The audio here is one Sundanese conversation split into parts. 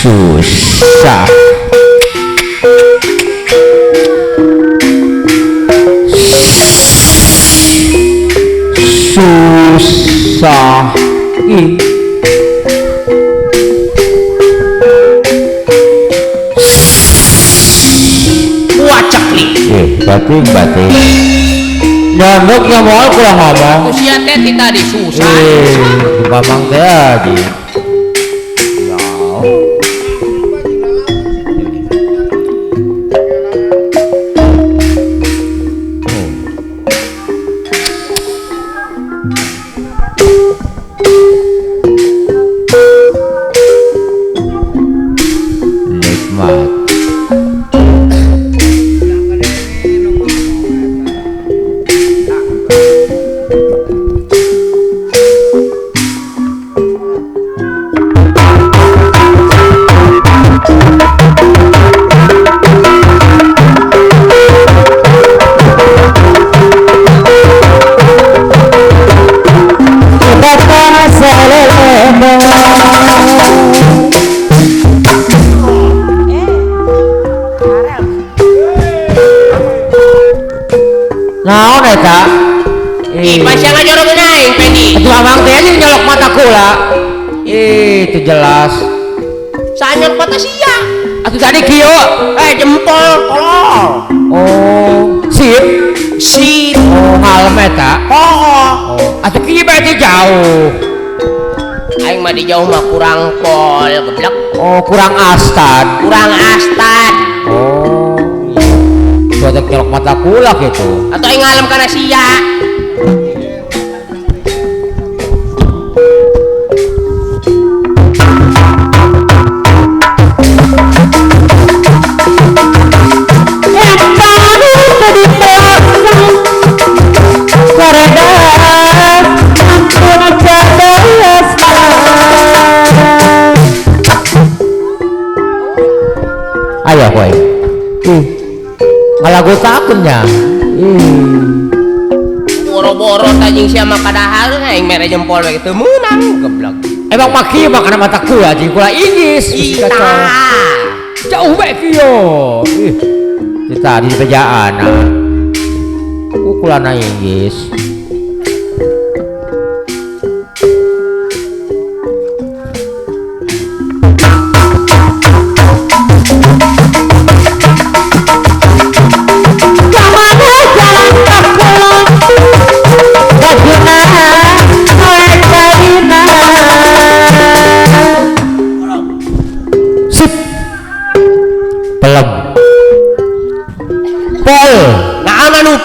Susah. Susah. Ih. Wacak nih. Bating bating. Nyamuk nyamuk kurang ngomong. Usia teh tadi susah. Mamang teh aja. Naon eta? Ih, pasang ngajorong aing Pedi. Atuh amang teh anjing nyolok mata kula. Ih, itu jelas. Sanyok mata sia. Atuh tadi kieu. Jempol tolol. Oh, sip. Sip. Oh, ngalem eta. Oh. Atuh kieu bae jauh. Aing mah di jauh mah kurang pol, geblek. Oh, kurang astad. Kurang astad. Oh. Buat nyolok mata kula gitu. Atau aing ngalem kana sia. Ayo kowe. Ngalagu takunnya. Boro-boro tajing sia mah padahal aing mere jempol we teu meunang geblek. Emang maki mah mata kula jeung kula inggis. Jauh bae kieu. Ih. Kita di pejaan. Ukulana inggis.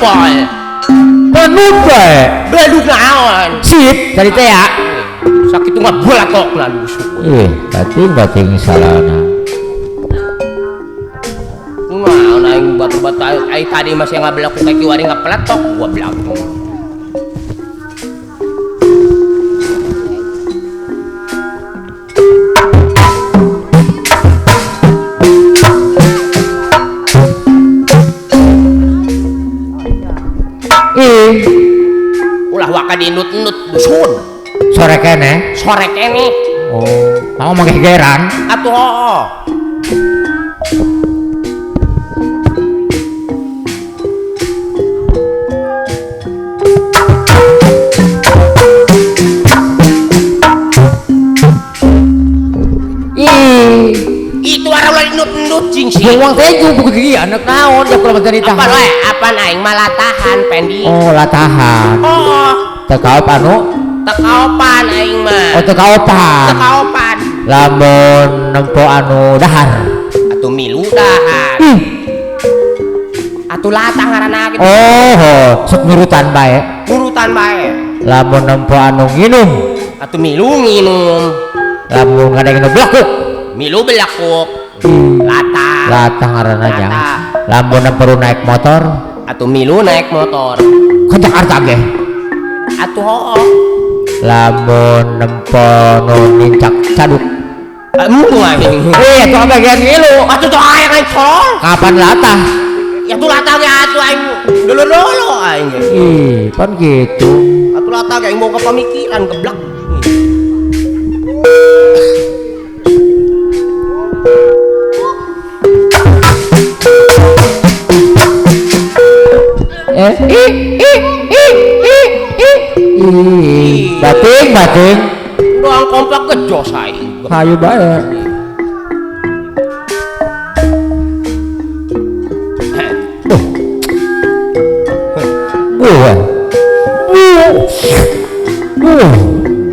Pol. Penuh beleduk naon. Sip tadi teh ya. Sakitu mah bolatok lah lusuk. Ih, bating-bating salana. Aing batu-batu aing tadi masih ngabelak ku kaki wari ngapeletok goblok. Ulah waka diinut-inut dusun. Sore kene? Sore kene. Oh, mau manggegeran? Atuh hooh. Ih, itu arah ulah inut-inut jing sih. Wong teju buku gigi anak naon ya kula mah ditahan. Apa we? Apaan aing mah latahan Pendi. Oh, latahan. Oh. Teu kaop anu? Teu kaopan aing mah. Oh, teu kaopan. Teu kaopan. Lamun nempo anu dahar. Atuh milu dahar. Atuh latah ngaranna kitu. Oh, sok nurutan bae. Nurutan bae. Lamun nempo anu nginum. Atuh milu nginum. Lamun ngadeng nu belakuk. Milu belakuk. Latah. Latah ngaranna nya. Lamun perlu naik motor atuh milu naik motor. Ke Jakarta ge. Atuh hooh. Lamun nempo nu nincak caduk. Embung aing. Eh, atuh bagian ngilu. Atuh tuh aing aing tolol. Kapan latah? Ya tuh latah ge atuh aing dulu-dulu aing ge. Ih, pan gitu. Atuh latah ge aing boga pamikiran geblak. Bating, bating. Doang kompak gejos aing. Hayu bae. Duh. Wah.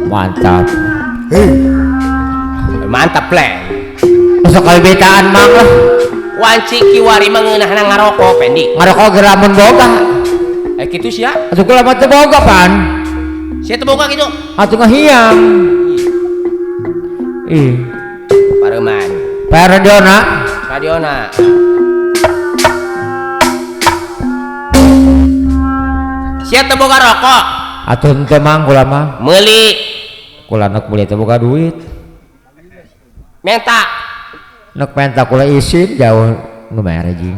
Mantap. Mantap le. Masuk kali betaan mang lah. Wanci kiwari mengeunahna ngarokok Pendi. Ngarokok ge lamun boga. Eh kitu sia. Atuh kula mah teu boga pan. Sia teu boga kitu. Atuh ngahiang. Ih. Pareuman. Radiona. Radiona. Sia teu boga rokok. Atuh henteu mang kula mah. Meuli. Kula nek meuli teu boga duit. Menta. Nek menta kula isin jauh nu mere jing.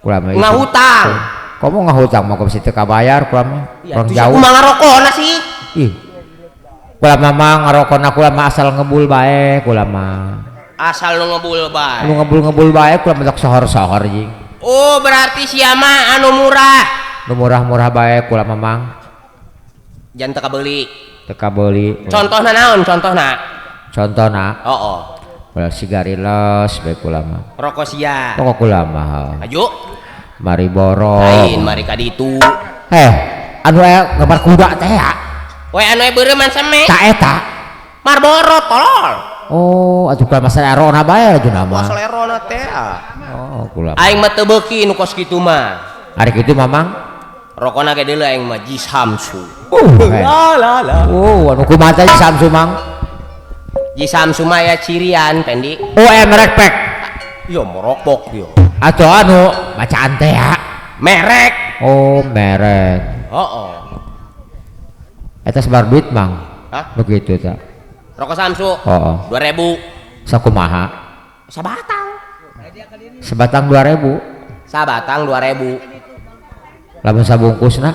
Kula mah ngahutang. Komo ngahutang mah bisi teu kabayar kula mah. Urang jauh. Kumaha ngarokona sih? Ih. Kula mah ngarokona kula mah asal ngebul bae kula mah. Asal nu ngebul bae. Nu ngebul-ngebul bae kula mah sohor-sohor jing. Oh, berarti sia mah anu murah. Nu murah-murah bae kula mah mang. Jangan teu kabeuli. Teu kabeuli. Contohna naon contohna? Contohna? Heeh. Kula sigariles bae kula mah. Rokok sia. Rokok kula mah. Ayo. Mari borong. Lain mari ka ditu. Eh, anu aya gambar kuda teh ya. We anu aya beureum seme. Ta eta. Marlboro tolol. Oh, atuh kula mah salerona bae lajuna mah. Salerona teh. Oh, kula. Aing mah teu beuki nu kos kitu mah. Ari kitu mamang. Rokona ge deuleu aing mah Ji Samsu. La la la. Oh, anu kumaha teh Ji Samsu mang? Ji Samsu mah aya cirian Pendi. Oh, aya merek pek. Yo merokok yo. Atau anu bacaan teh ya. Merek. Oh, merek. Heeh. Eta sebar duit mang. Hah? Begitu ta. Rokok Samsu. Heeh. 2000. Sakumaha? Sabatang. Sebatang 2000. Sabatang 2000. Lamun sabungkusna?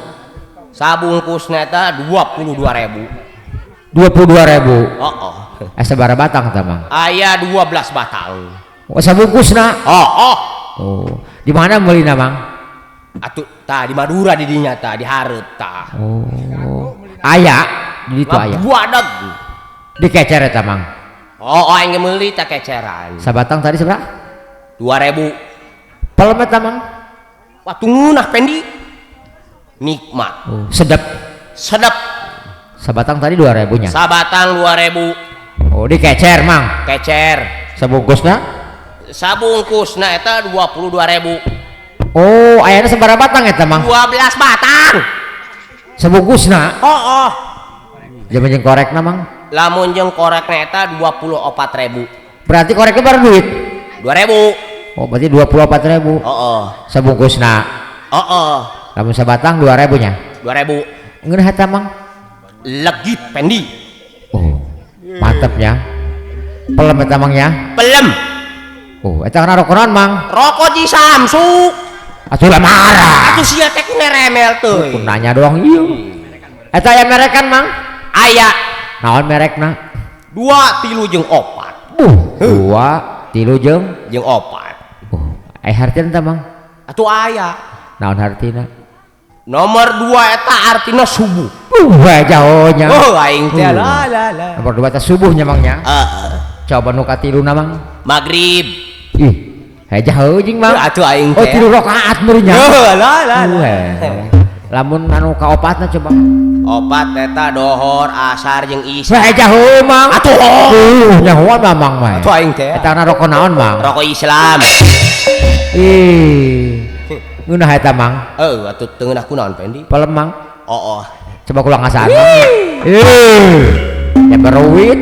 Sabungkusna eta 22.000. 22.000. Heeh. Asa sabaraha batang tah mang? Aya 12 batang. Oh, sabungkusna? Heeh. Oh, di mana meulina mang? Atuh tah di Madura di dinya tah di hareup tah. Oh. Aya di ditu aya. Buadag. Dikecer eta mang. Oh, aing ge meuli tah keceran. Sabatang tadi sabaraha? 2000. Pelem eta mang? Wah, tungunah Pendi. Nikmat. Oh, sedap. Sedap. Sabatang tadi 2000 nya. Sabatang 2000. Oh, dikecer mang. Kecer. Sabungkusna? Sabungkusna eta 22.000. Oh, ayana sabaraha batang eta mang? 12 batang. Sabungkusna? Heeh. Jaman jeung korekna mang? Lamun jeung korekna eta 24.000. Berarti korekna baru duit? 2.000. Oh, berarti 24.000. Heeh. Sabungkusna. Heeh. Lamun sabatang 2.000 nya. 2.000. Ngeunah eta Mang? Legit Pendi. Oh, mantepnya. Pelem eta Mang nya. Pelem. Oh, eta kana rokok naon Mang? Rokok di Samsu. Atuh lah marah. Atuh sia teh ngeremel teuing. Ku nanya doang ieu. Eta aya merekan Mang? Aya. Naon merekna? 2 3 jeung 4. 2 3 jeung 4. Oh, aya hartina teh Mang? Atuh aya. Naon hartina? Nomor 2 eta artina subuh. Jauhnya. Oh, aing teh lah lah lah. Nomor 2 teh subuhnya Mang nya. Heeh. Coba nu katiluna Mang. Magrib. Ih, jauh jeung Mang. Atuh aing Oh, teh. 3 rakaat meureun nya. Oh, lah lah. Lamun anu kaopatna coba. Opat eta dohor, asar jeung isya. Wah, jauh Mang. Atuh. Nyahoan Mamang mah. Atuh aing teh. Eta na rokok naon Mang? Rokok Islam. Ih. Ngeunah eta Mang. Heuh, atuh teu ngeunah kunaon Pendi? Pelem Mang. Oh. Coba kula ngasaan. Ih. Ya beruit.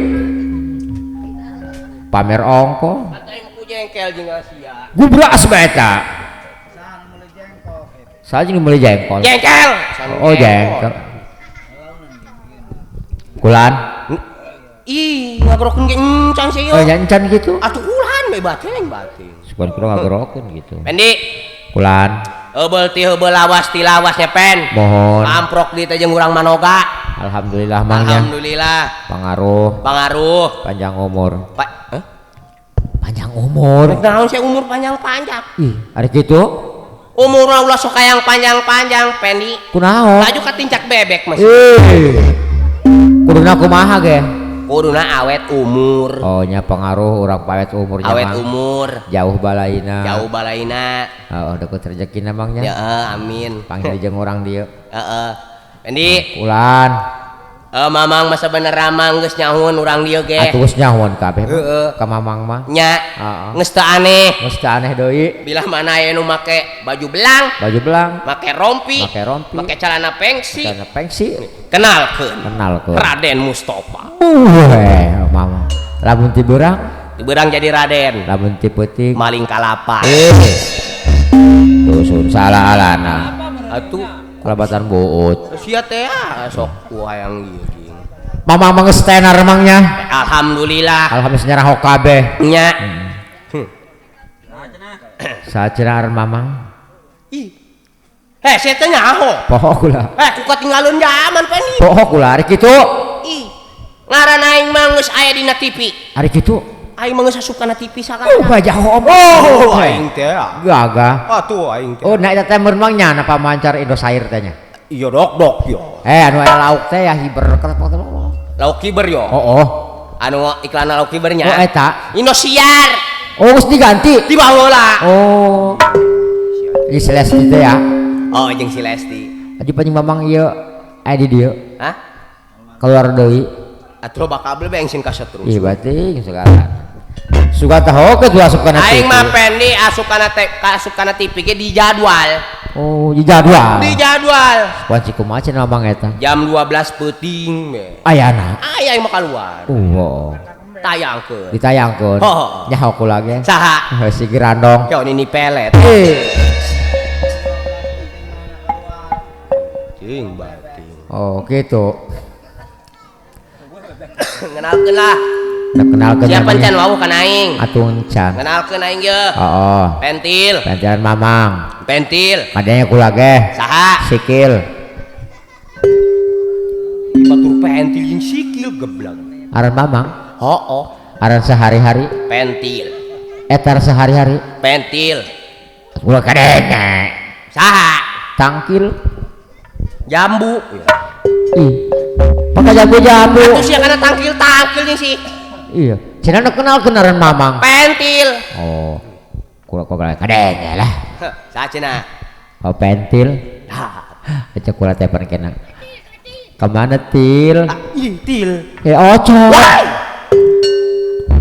Pamer ongko. Aing ku jengkel jeung Asia. Gubras bae eta. Saha jeung meuli jengkol? Jengkel. Oh, jengkel. Kulan. Ih, ngagerokeun ge encan sih Oh, nya encan gitu. Atuh kulan bae bating bating. Sugan kula ngagerokeun gitu. Pendi. Kulan. Heubeul ti heubeul lawas ti lawasnya Pen. Mohon. Amprok di teh jeung urang Manoga. Alhamdulillah Mang nya. Alhamdulillah. Pangaruh. Pangaruh. Panjang umur. Pak, hah? Panjang umur. Naon sih umur panjang-panjang? Ih, ari kitu? Umurna ulah sok hayang panjang-panjang, Pendi. Kunaon? Laju katincak bebek mas. Ih. Kuduna kumaha ge? Kuduna awet umur. Oh nya pengaruh urang awet umurnya. Awet Mang. Umur. Jauh balaina. Jauh balaina. Heeh, deket rezekina Mang nya. Ya, amin. Panggil jeung urang dieu. Heeh. Pendi. Ulan. Mamang masa bener Mamang geus nyahuan urang dieu ge. Atuh geus nyahuan kabeh. Heeh. Ka Mamang mah. Nya. Heeh. Geus teu aneh. Geus teu aneh deui. Bilah mana aya nu make baju belang. Baju belang. Make rompi. Make rompi. Make celana pengsi. Celana pengsi. Kenalkeun. Kenalkeun. Raden Mustafa. Mamang. Lamun ti beurang, ti beurang jadi Raden. Lamun ti peuting maling kalapa. Dusun salah alana. Atuh kalabatan buut. Sia teh sok ku hayang ieu jeung. Mamang mah geus tenar Mang nya. Alhamdulillah. Alhamdulillah nyarah kabeh. Nya. Saha cenah Mamang? Ih. Heh, sia teh nyaho. Poho kula. Ku katinggalun zaman Pendi. Poho kula ari kitu. Ih. Ngaran aing mah geus aya dina TV. Ari kitu. Aing mah geus asup kana TV sakana. Oh, jaho. Oh, aing teh. Gagah. Atuh aing teh. Oh, nah eta teh mun Mang nya napa mancar Indosair teh nya. Iya dok-dok yo. Anu aya lauk teh ya hiber. Lauk hiber yo. Oh. Anu iklan lauk hiber nya. Oh, eta. Indosiar. Oh, geus diganti. Di baheula. Oh. Ieu si Lesti teh ya. Oh, jeung si Lesti. Aju panjang Mamang ieu aya di dieu. Hah? Keluar deui. Atuh bakal bae sing kasetrus. Ih, bating segala. Suka tahu ke asup kana TV. Aing mah Pendi asup kana asup kana TV ge di jadwal. Oh, di jadwal. Di jadwal. Kunci kumaha cenah Mamang eta? Jam 12 peuting we. Ayana. Aya aing mah kaluar. Oh. Tayangkeun. Ditayangkeun. Oh. Nyaho kula ge. Saha? Si Girandong. Kyo nini pelet. Cing bating. Oh, gitu. Ngenalkeun lah. Kenalkeun. Siapa encan wawuh kana aing? Atuh encan. Ngenalkeun aing ye. Heeh. Pentil. Pentilan Mamang. Pentil. Kadanya kula ge. Saha? Sikil. Batur pentil jeung sikil geblak. Aran Mamang? Heeh. Aran sehari-hari? Pentil. Etar sehari-hari? Pentil. Kula kadenge. Saha? Tangkil. Jambu. Ih. Pakai jambu-jambu. Atuh sia kana tangkil-tangkil jeung si. Iya, cenah nu kenal kenaran Mamang. Pentil. Oh. Kula kok kadenge lah. Saha cenah? Oh, pentil. Tah. Aja kula teh pan kena. Kemana til? Ih, til. Oco.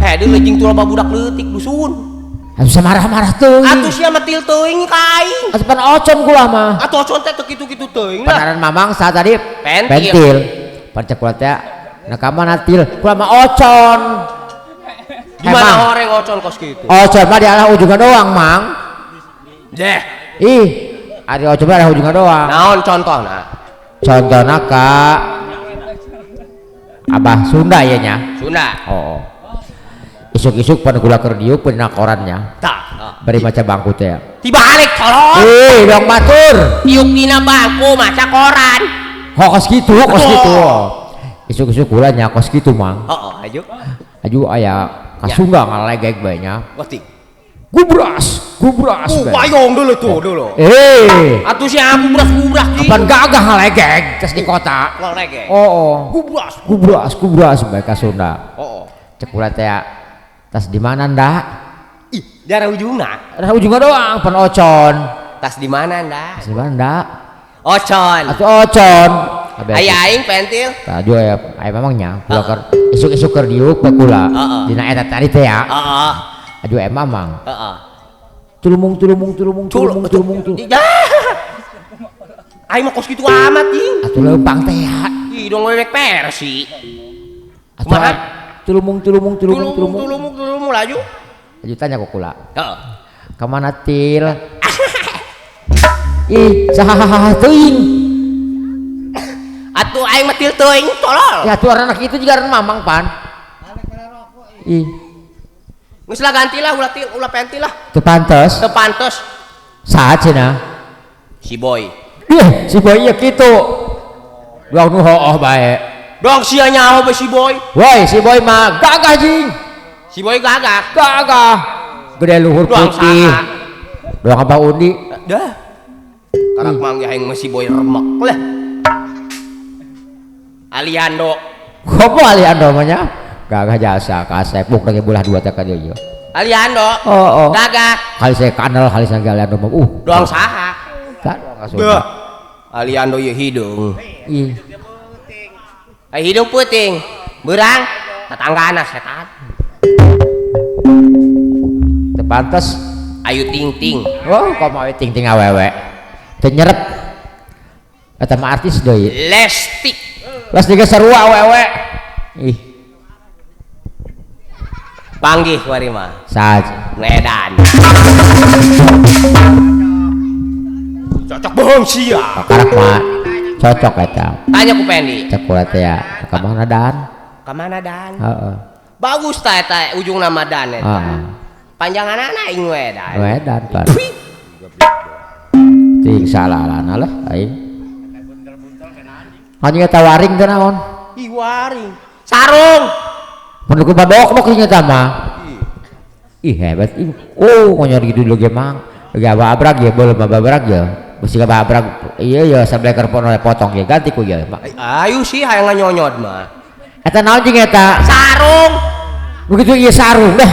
Heh, deui jeung tuh loba budak leutik dusun. Atuh marah-marah teuing. Atuh sia mah til teuing ka aing. Atuh pan ocon kula mah. Atuh ocon teh teu kitu-kitu teuing lah. Panaran Mamang saha tadi? Pentil. Pentil. Pan cek kula teh nah ka mana til? Kula mah ocon. Di mana horeng ocon kos kitu? Ocon mah di arah ujungna doang, Mang. Deh. Ih, ari ocon mah arah ujungna doang. Naon contohna? Contohna ka Abah Sunda ya nya. Sunda. Oh. Isuk-isuk pan gula keur diuk pun korannya. Tah. Bari maca bangku teh. Dibalik tolong. Ih, dong batur. Diuk dina bangku maca koran. Oh, kos kitu, kos kitu. Isuk-isuk gula nya kos kitu, Mang. Heeh, aju. Aju aya kasungga ngalegeg bae nya. Pasti. Gubras, gubras. Wayong dulu tuh dulu. Eh. Atuh sia gubras-gubras di. Kapan gagah ngalegeg kes di kota. Ngalegeg. Oh. Gubras, gubras, gubras bae ka Sunda. Heeh. Cek kula teh tas di mana ndak? Ih, daerah ujungna. Daerah ujungna doang pan ocon. Tas di mana ndak? Tas di mana ndak? Ocon. Atuh ocon. Aya aing pentil. Tah juga ya, aya memang nya kula keur isuk-isuk keur diuk bae kula. Dina eta tadi teh ya. Heeh. Aduh emang mang. Heeh. Tulumung tulumung tulumung tulumung tulumung tulumung. Aing mah kos kitu amat ih. Atuh leumpang teh ya. Ih dong wewek persi. Atuh tulumung tulumung tulumung tulumung tulumung tulumung laju. Laju tanya ku kula. Heeh. Ka mana til? Ih, sahahaha teuing. Atuh aing mah til teuing tolol. Ya atuh anak itu juga mamang pan. Ih. Geus lah gantilah ulah til ulah pentil lah. Teu pantes. Teu pantes. Saha cenah? Si Boy. Ih, si Boy ieu kitu. Doang nu hooh bae. Dong sia nyaho bae si Boy. Woi, si Boy mah gagah jing. Si Boy gagah. Gagah. Gede luhur putih. Doang apa undi? Dah. Karak manggih aing mah si Boy remek lah. Aliando. Kopo Aliando mah nya? Gagah jasa kasep buk lagi bulah dua teh ka dieu. Aliando. Oh, oh. Gagah. Kali saya kanal kali saya Aliando mah. Doang saha? Tah doang kasuna. Aliando ieu hideung. Ih. Ai hideung peuting. Beurang tetanggana setan. Teu pantes. Ayu ting-ting. Oh, komo ayu ting-ting awewe. Teu nyerep. Eta mah artis deui. Lesti. Lesti ge sarua awewe. Ih. Panggih kuari mah. Saja. Medan. Cocok bohong sia. Karak mah cocok eta. Tanya ku Pendi. Cek kula teh ya, ka mana dan? Ka mana dan? Heeh. Bagus ta eta ujung nama dan eta. Heeh. Panjanganana aing we dan. Wedan pan. Ting salalana lah aing. Anjing eta waring teh naon? Ih waring. Sarung. Mun ku badok-dok ieu eta mah. Ih hebat ih. Oh, ngonyor gitu dulu ge mang. Ge abrag ya, boleh babrak ya. Bisi ka abrag. Iya ya sableker pono potong ge ganti ku ieu. Ayu sih hayang nganyonyod mah. Eta naon jeung eta? Sarung. Begitu ieu sarung dah.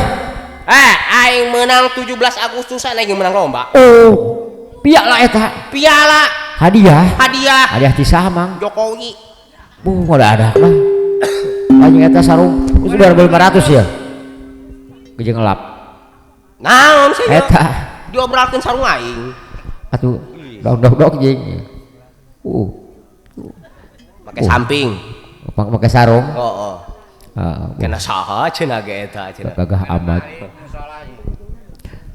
Eh, aing menang 17 Agustusan aing menang lomba. Oh. Piala eta. Piala. Hadiah. Hadiah. Hadiah ti saha mang? Jokowi. Buh, ada mah. Anjing eta sarung itu 2500 ya. Geus ngelap. Naon sih? Eta diobralkeun sarung aing. Atuh dok-dok jeung. Make samping. Make sarung. Heeh. Heeh. Kena saha cenah ge eta cenah. Gagah amat.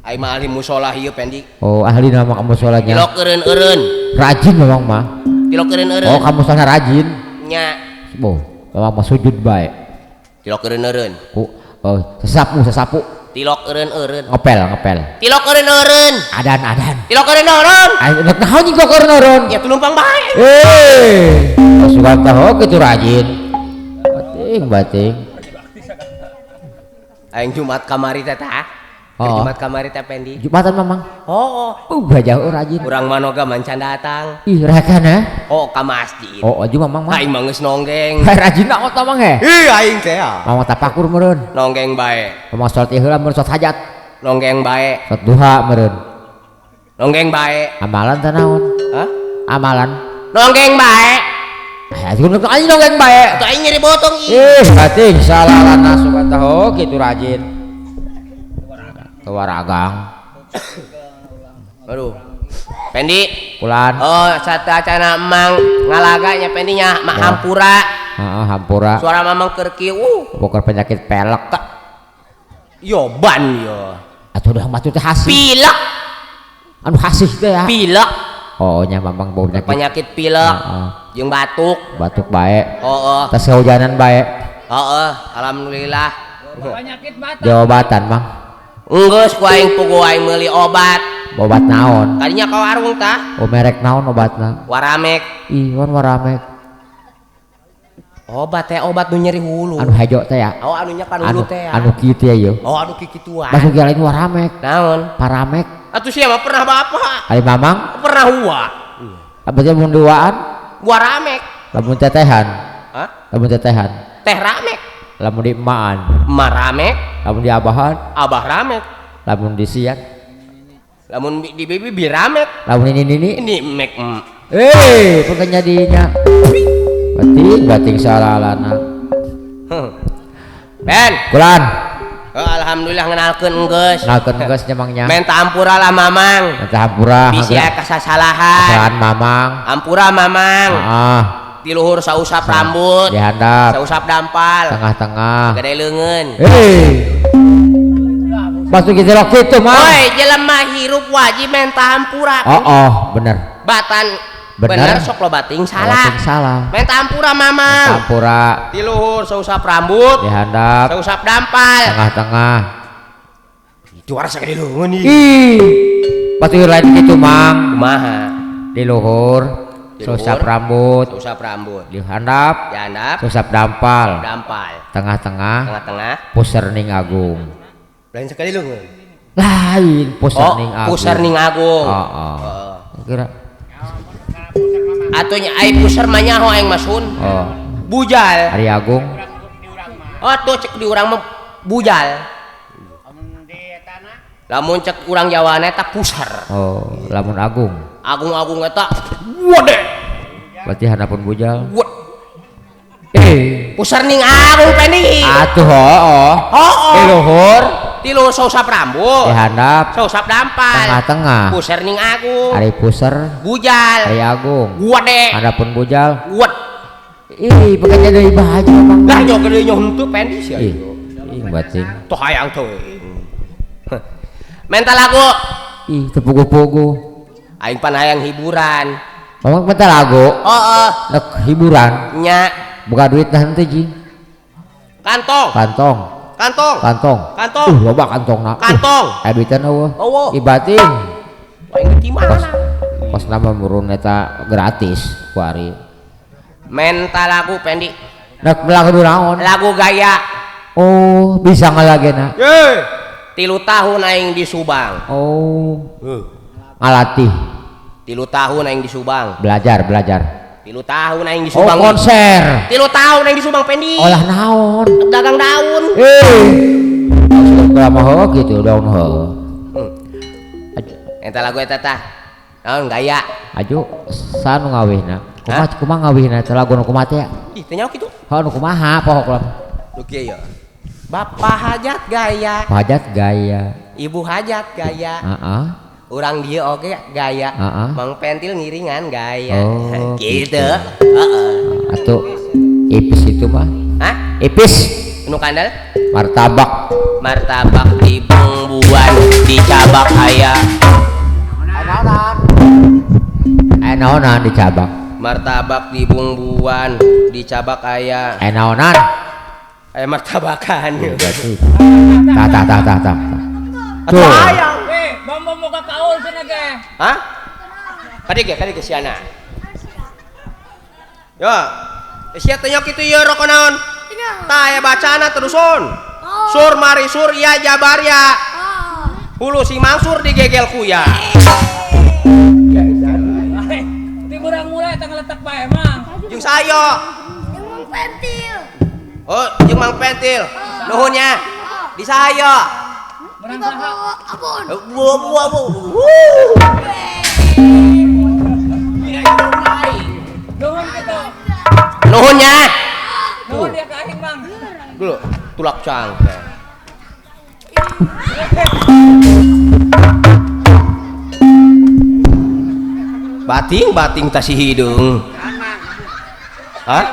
Aing mah ahli musholah ieu Pendi. Oh, ahli nama kamu musholahnya. Tilok eureun-eureun. Rajin memang mah. Tilok eureun-eureun. Oh, kamu musholahnya rajin. Nya. Oh, memang mah sujud bae. Tilok eureun-eureun. Oh, sesapu, sesapu. Tilok eureun-eureun. Ngepel, ngepel. Tilok eureun-eureun. Adan, adan. Tilok eureun-eureun. Ayo, naon jeung tilok eureun-eureun? Ya tulumpang bae. Eh, sugan tah kitu rajin. Bating, bating. Aing Jumat kamari teh tah. Oh. Jumat kamari teh Pendi. Jumatan mamang. Oh, oh. Gajah rajin. Urang manoga mancan datang. Ih, rekan ya. Oh, ka masjid. Oh, aja mamang mah. Aing mah geus nonggeng. Rajin amat mamang he. Ih, aing teh ya. Mamang tapakur meureun. Nonggeng bae. Mamang salat heula meureun salat hajat. Nonggeng bae. Salat duha meureun. Nonggeng bae. Amalan teh naon? Hah? Amalan. Nonggeng bae. Aing nonggeng bae. Atuh aing nyeri botong ih. Ih, bating salalana sugan tah kitu rajin. Waragang. Aduh. Pendi. Pulan. Oh, satacana emang ngalaganya Pendinya mak hampura. Heeh, hampura. Suara mamang keur kieu. Poker penyakit pelek. Yo ban yo. Atuh dah batu teh hasih. Pilek. Anu hasih teh ya. Pilek. Oh nya mamang bau penyakit. Penyakit pilek. Heeh. Jeung batuk. Batuk bae. Heeh. Tas kehujanan bae. Heeh, alhamdulillah. Penyakit batuk. Jawabatan mang. Enggeus ku aing puguh aing meuli obat. Obat naon? Kadinya ka warung tah. Oh merek naon obatna? Waramek. Ih, wan waramek. Obat teh obat nu nyeri hulu. Anu hejo teh ya. Oh anu nya kan hulu teh ya. Anu kieu teh ya. Oh anu kikituan. Masuk ge lain waramek. Naon? Paramek. Atuh sia mah pernah bapak. Ari mamang? Pernah wa. Abah mun duaan? Waramek. Lamun tetehan. Hah? Lamun tetehan. Teh ramek. Lamun di emaan. Emak ramek. Lamun di abahan. Abah ramek. Lamun di sian. Lamun di bibi biramek. Lamun ini ini. Ini mek. Eh, pokoknya dinya. Bating bating salalana. Ben. Kulan. Oh, alhamdulillah ngenalkeun enggeus. Ngenalkeun enggeus nya mang nya. Menta ampura lah mamang. Menta ampura. Bisi aya kasasalahan. Kesalahan mamang. Ampura mamang. Heeh. Di luhur sausap rambut. Di handap. Sausap dampal. Tengah-tengah. Gede leungeun. Hei. Masuk kita rok kitu mah. Oi, jelema hirup wajib menta ampura. Oh, oh, bener. Batan bener sok lo bating salah. Bating salah. Menta ampura mamang. Menta ampura. Di luhur sausap rambut. Di handap. Sausap dampal. Tengah-tengah. Juara sagede leungeun ieu. Ih. Pasti lain kitu mang. Kumaha? Di luhur sausap rambut. Sausap rambut. Di handap. Di handap. Sausap dampal. Dampal. Tengah-tengah. Tengah-tengah. Puserning agung. Lain sekali leungeun. Lain puserning agung. Puserning agung. Heeh. Kira atuh nya ai puser mah nyaho aing mah sun. Oh. Bujal. Ari agung. Oh tuh cek di urang mah bujal. Lamun cek urang Jawana eta puser. Oh, lamun agung. Agung-agung eta wade. Berarti handapun bujal. Wad. Eh, puserning agung pendi. Atuh hooh. Hooh. Di luhur. Di luhur sausap rambut. Di handap. Sausap dampal. Tengah-tengah. Puserning agung. Ari puser. Bujal. Ari agung. Wade. Handapun bujal. Wad. Ih, pakai deui baju mang. Lah nyo gede nyo henteu pendi sia. Ih, ih bating. Toh hayang teuing. Menta lagu. Ih, teu puguh-puguh. Aing pan hayang hiburan. Mamang menta lagu. Heeh. Nek hiburan. Nya. Buka duit nah henteu jing. Kantong. Kantong. Kantong. Kantong. Kantong. Loba kantongna. Kantong. Aya duitan eueuh. Eueuh. Ih bating. Aing di mana? Kos nama murun eta gratis ku ari. Menta lagu pendi. Nek lagu naon? Lagu gaya. Oh, bisa ngalagena. Ye. 3 tahun aing di Subang. Oh. Ngalatih. 3 tahun aing di Subang. Belajar, belajar. 3 tahun aing di Subang. Oh, konser. 3 tahun aing di Subang pendi. Olah naon? Dagang daun. Eh. Lama heuh gitu daun heuh. Eta lagu eta tah. Naon gaya? Aju sanu ngawihna. Kumaha kumaha ngawihna eta lagu nu kumaha teh? Ih, teh nyaho kitu. Heuh nu kumaha pokok lah. Nu kieu ya. Bapak hajat gaya. Hajat gaya. Ibu hajat gaya. Heeh. Urang dieu oge gaya. Heeh. Mang Pentil ngiringan gaya. Oh, gitu. Heeh. Atuh ipis itu mah. Hah? Ipis. Nu kandel? Martabak. Martabak di bumbuan dicabak aya. Naonan. Naonan dicabak. Martabak di bumbuan dicabak aya. Naonan. Aya martabakan. Tah tah tah tah tah. Tuh. Hayang. Eh, bom moga kaul cenah ge. Hah? Kadi ge siana. Yo. Sia teh kitu ieu rokok naon? Tah aya bacana terusun. Sur mari sur ya jabarya. Hulu si Mansur digegel kuya. Ti urang mulai teh ngeletek bae mang. Jeung sayo. Jeung Mang Pentil. Oh, jeung Mang Pentil. Nuhun nya. Di sayo. Menang saha? Abon. Bu bu bu. Nuhun kitu. Nuhun nya. Nuhun dia ka aing mang. Dulu tulak cangke. Bating bating tas hidung. Hah?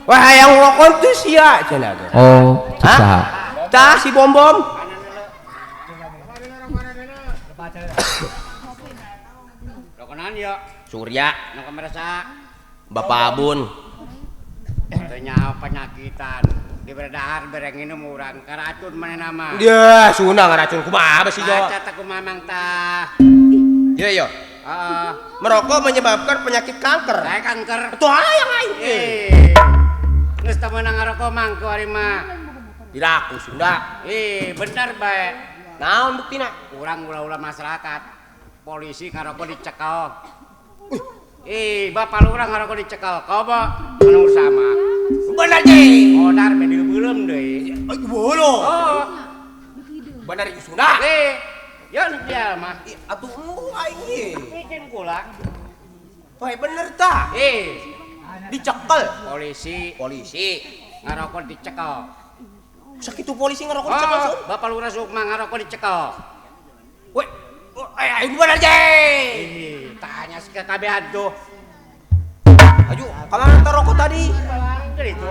Wah hayang rokon tuh sia cenah ge. Oh, saha? Tah si bom-bom. Rokonan yo. Surya nu kamerasa. Bapak Abun. Teu nyaho penyakitan. Dibere dahar bere nginum urang karacun manehna mah. Dia Sunda ngaracun kumaha besi jo. Baca teh kumaha mang tah. Ieu yo. Heeh. Merokok menyebabkan penyakit kanker. Saya kanker. Tuh hayang aing. Geus teu meunang ngarokok mang ku ari mah. Diraku Sunda. Ih, bener bae. Naon buktina? Urang ulah-ulah masyarakat. Polisi ngarokok dicekel. Ih, bapak lurah ngarokok dicekel. Komo anu sama. Bener ji. Modar be dilebeuleum deui. Aduh bolo. Oh. Bener ieu Sunda. Eh, ya dia mah. Atuh aing ieu. Bikin kula. Wah, bener tah. Eh, dicekel polisi. Polisi ngarokok dicekel. Sakitu polisi ngarokok dicekel, Sun. Bapak lurah Sukma ngarokok dicekel. Weh, aing bener ji. Ih, tanya sekabehan tuh. Aju, kamana teh rokok tadi? Balangkeun itu.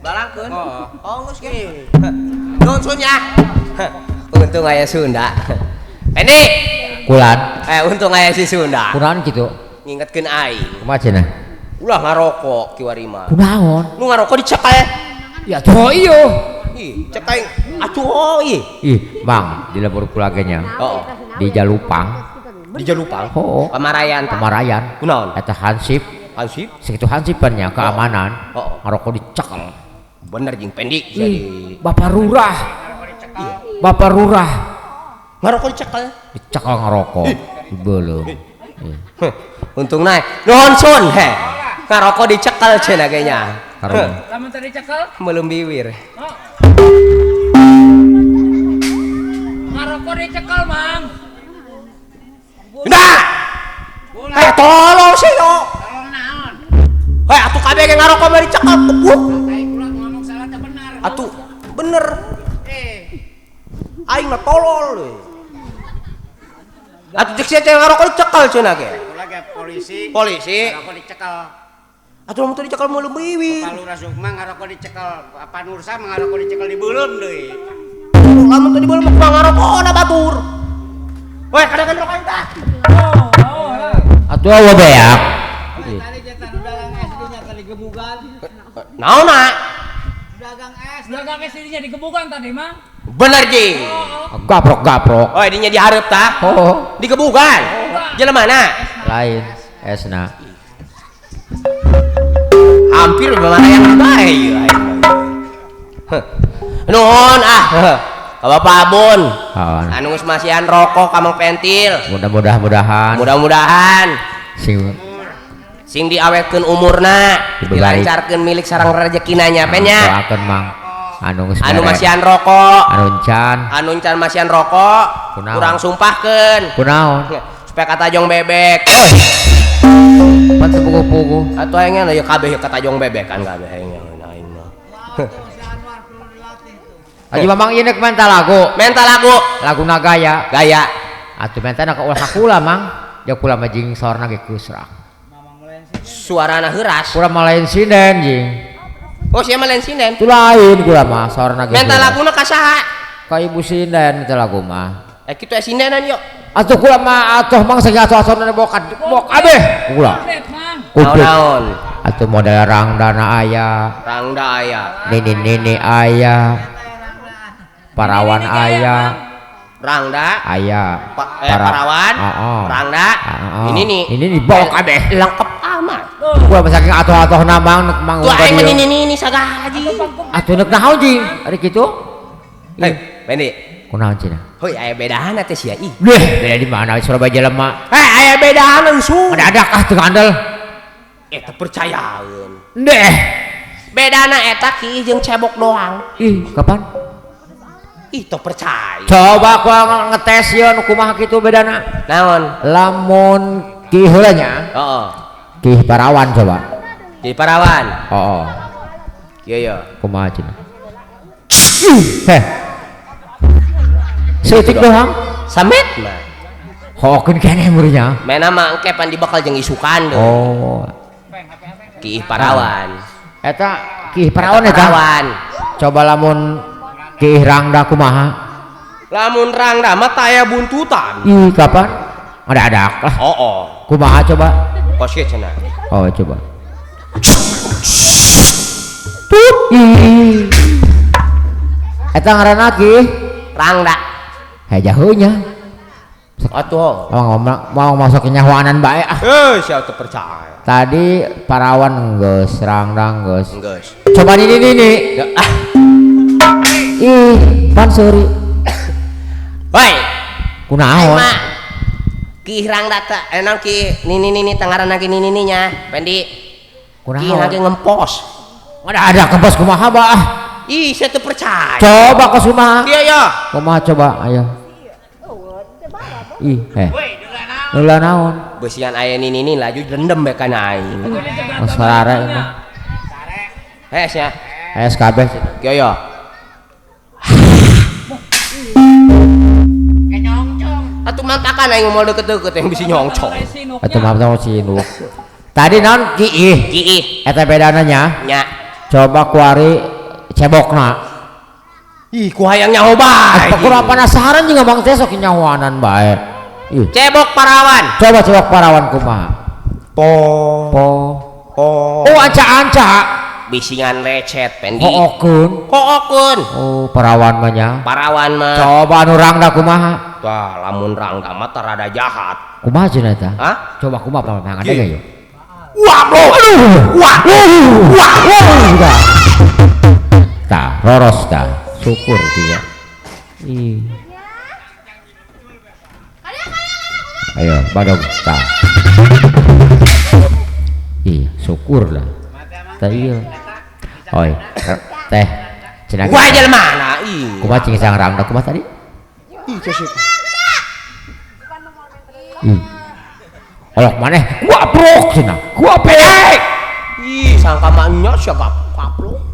Balangkeun? Oh. Oh, geus ge. Nuhun Sun ya. Untung aya Sunda. Pendi. Kulan. Untung aya si Sunda. Kunaon kitu? Ngingetkeun aing. Kumaha cenah? Ulah ngarokok kiwari mah. Kunaon? Nu ngarokok dicekel. Ya tuh iyo. Ih, cek aing atuh ih. Ih, Mang, di lembur kula ge nya. Heeh. Di Jalupang. Di Jalupang? Heeh. Pamarayan. Pamarayan. Kunaon? Eta hansip. Hansip? Sakitu hansipan nya keamanan. Heeh. Ngarokok dicekel. Bener jeung Pendi jadi. Bapak Lurah. Iya. Bapak Lurah. Ngarokok dicekel. Dicekel ngarokok. Belum. Untung nae. Nuhun Sun heh. Ngarokok dicekel cenah ge nya. Lamun teu dicekel? Meuleum biwir. Oh. Ngarokok dicekel, Mang. Nah. Eh tolong sih yo. Tolong naon? Heh atuh kabeh ge ngarokok mah dicekel kebuk. Tai kula ngomong salah teh bener. Atuh bener. Aing mah tolol we. Atuh cek sia ngarokok dicekel cenah ge. Kula ge polisi. Polisi. Ngarokok dicekel. Atuh lamun teu dicekel meuleum biwir. Bapak Lurah Sukma ngarokok dicekel, Bapak Nursa ngarokok dicekel di beuleum deui. Lamun teu dibeuleum mah ngarokona batur. Weh, kadang-kadang rokok aing tah. Oh, oh. Atuh awa beak. Tadi cetan dagang es dinya tadi gebugan. Naonna? Dagang es. Dagang es dinya digebugan tadi, Mang. Bener ji. Gaprok-gaprok. Oh, dinya dihareup tah. Oh. Digebugan. Jelema mana? Lain esna. Hampir yang bae ieu aing. Nuhun ah. Ka Bapak Abun. Anu geus masihan rokok ka Mang Pentil. Mudah-mudahan. Mudah-mudahan sing diawetkeun umurna, dilancarkeun milik sareng rejekina nya pen nya. Doakeun Mang. Anu geus anu masihan rokok, anu can masihan rokok, kurang sumpahkeun. Kunaon? Supaya katajong bebek. Pan sepugu-pugu. Atuh aing nya kabeh katajong bebek kan kabeh aing aing mah. Aji Mamang ieu nek menta lagu. Menta lagu. Laguna gaya. Gaya. Atuh mentana ka ulah kula Mang. Ja kula mah jeung sorna ge kusrak. Suarana heuras. Kula mah lain sinden jeung. Oh, sia mah lain sinden. Itu lain kula mah sorna ge. Menta laguna ka saha? Ka ibu sinden menta lagu mah. Eh kitu sindenan yo. Atuh kula mah atuh Mang sakitu-atuna boka bok kabeh kula. Naon-naon? Atuh model rangdana aya. Rangda aya. Nini-nini aya. Parawan aya. Rangda aya. Parawan. Rangda. Ini nih. Ini nih bok kabeh lengkap amat. Kula mah saking atuh-atuhna Mang nek mang. Tuh aing mah nini-nini sagala ji. Atuh nek naon ji? Ari kitu? Hei, Pendi. Kunaon cenah? Heuy, aya bedana teh sia ih. Deh, beda di mana Surabaya jelema. Hei, aya bedana langsung. Ada ah teu ngandel. Eh, teu percayaeun. Deh. Bedana eta ki jeung cebok doang. Ih, kapan? Ih, teu percaya. Coba gua ngetes ye nu kumaha kitu bedana. Naon? Lamun ki heula nya. Heeh. Ki Parawan coba. Ki Parawan. Heeh. Kieu ye. Kumaha cenah? Heh. Seutik doang. Samet mah. Hokeun keneh meureunnya. Mena mah engke pan dibakal jeung isukan deui. Oh. Ki Parawan. Eta Ki Parawan eta. Parawan. Coba lamun Ki rangda kumaha? Lamun rangda mah taya buntutan. Ih, kapan? Ada-ada lah. Oh, oh. Kumaha coba? Kos kieu cenah. Oh, coba. Tut. Ih. Eta ngaranna ki rangda. Hejaheunya. Atuh. Mau masuk nyahoanan bae ah. Eh, sia teu percaya. Tadi parawan geus, rangdang geus. Geus. Coba nini. Ah. Ih, pan seuri. Woi. Kunaon? Ki rangda teh naon ki nini-nini tangaranna ki nini nya, Pendi. Kunaon? Ki lagi ngempos. Ada ngempos kumaha bah ah. Ih, saya teu percaya. Coba kos kumaha? Iya ya. Kumaha coba, ayo. Ih, eh. Heula naon? Beusian aya nini-nini laju dendem bae kana aing. Sarare mah. Hes ya. Hes kabeh. Kieu ya. Atuh mantakan aing moal deket-deket yang bisi nyongcong. Atuh mah sinuk. Tadi naon ki ih? Ki ih. Eta bedana nya? Nya. Coba kuari cebokna. Ih, ku hayang nyaho bae. Kurang penasaran juga Bang teh sok nyahoanan bae. Ih. Cebok parawan. Coba cebok parawan kumaha? Po. Po. Po. Oh, anca-anca. Bisingan lecet Pendi. Hookeun. Hookeun. Oh, parawan mah nya. Parawan mah. Coba anu rangda kumaha? Tah, lamun rangda mah teh rada jahat. Kumaha cenah eta? Hah? Coba kumaha pamangan deui yeuh. Wah, bro. Wah. Wah. Wah. Tah, roros tah. Syukur dia. Ih. Ayo, badog tah. Ih, syukur lah. Tah iya. Oi, teh cenah. Wah, jelema mana? Ih. Kumaha cing sang rangda kumaha tadi? Ih, cek. Ih. Olok maneh, guaprok cenah. Guaprok. Ih, sangka mah nya sia gaplok.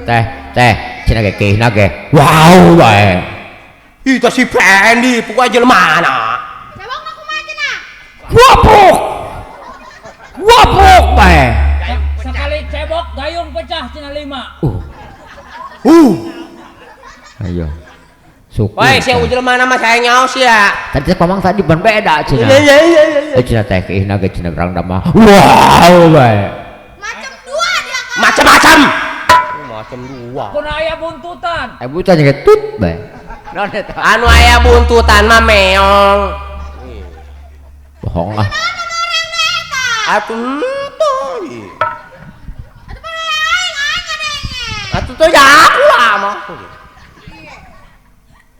Teh, teh, cenah ge kehna ge. Wow bae. Ih, teh si Pendi, pokoknya jelema mana. Cebok mah kumaha cenah? Guaprok. Guaprok bae. Sekali cebok gayung pecah cenah 5. Ayo. Syukur. Woi, sia jelema mah saya nyaho sia. Tadi teh pamang tadi ban beda cenah. Iya iya iya. Eh cenah teh kehna ge cenah rangda mah. Wow bae. Macam dua dia kan. Macam-macam. Macam dua. Kuna aya buntutan. Eh buntutan jeung tut bae. Naon eta? Anu aya buntutan mah meong. Bohong ah. Atuh henteu. Atuh teh ya aku lah mah.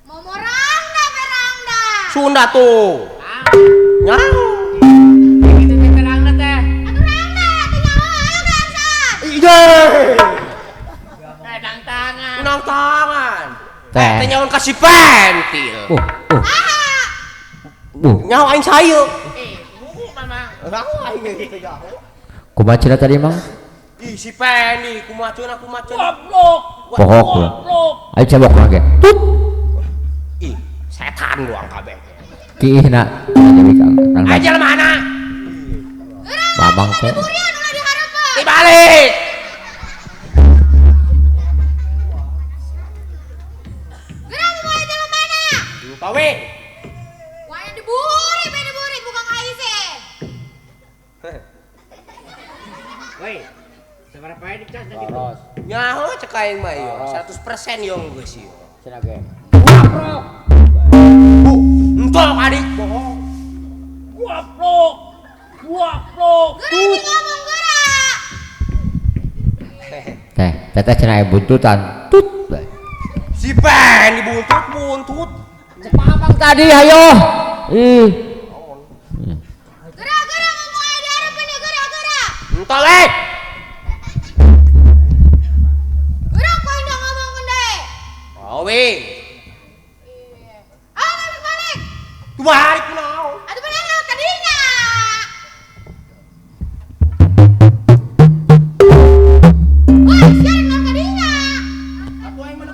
Momo rangda be rangda. Sunda tuh. Nyaho. Kitu teh rangda teh. Atuh rangda teh nyaho ayo gangsar. Iya. Nang tangan. Nang tangan. Teh. Teh nyaon ka si pentil. Nyaho aing sayu. Eh, buku mamang. Nyaho aing gitu nyaho. Kumaha cenah tadi mang? Ih, si Pendi kumaha cenah kumaha cenah. Goblok. Bohong. Ayo cebok lagi. Tut. Ih, setan doang kabeh. Kiihna. Jadi kang. Ayo jelema mana? Mamang teh. Dibalik. Pawe. Wah, diburi, be diburi bukan kaise. Woi, seberapa ini cas tadi? Nyaho cek aing mah ieu, 100% yo geus ieu. Cenah ge. Guaprok. Bu, entok adik bohong. Guaprok. Guaprok. Geura ngomong geura. Teh, teteh cenah aya buntutan. Tut. Si Pen dibuntut-buntut. Mamang tadi ayo. Ih. Geura geura ngomong aya di hareupeun ieu geura geura. Entah le. Geura ku aing ngomongkeun deui. Oh we. Ah, balik balik. Dua hari kunaon? Atuh bener naon tadinya. Woi, sia naon tadinya? Atuh aing mah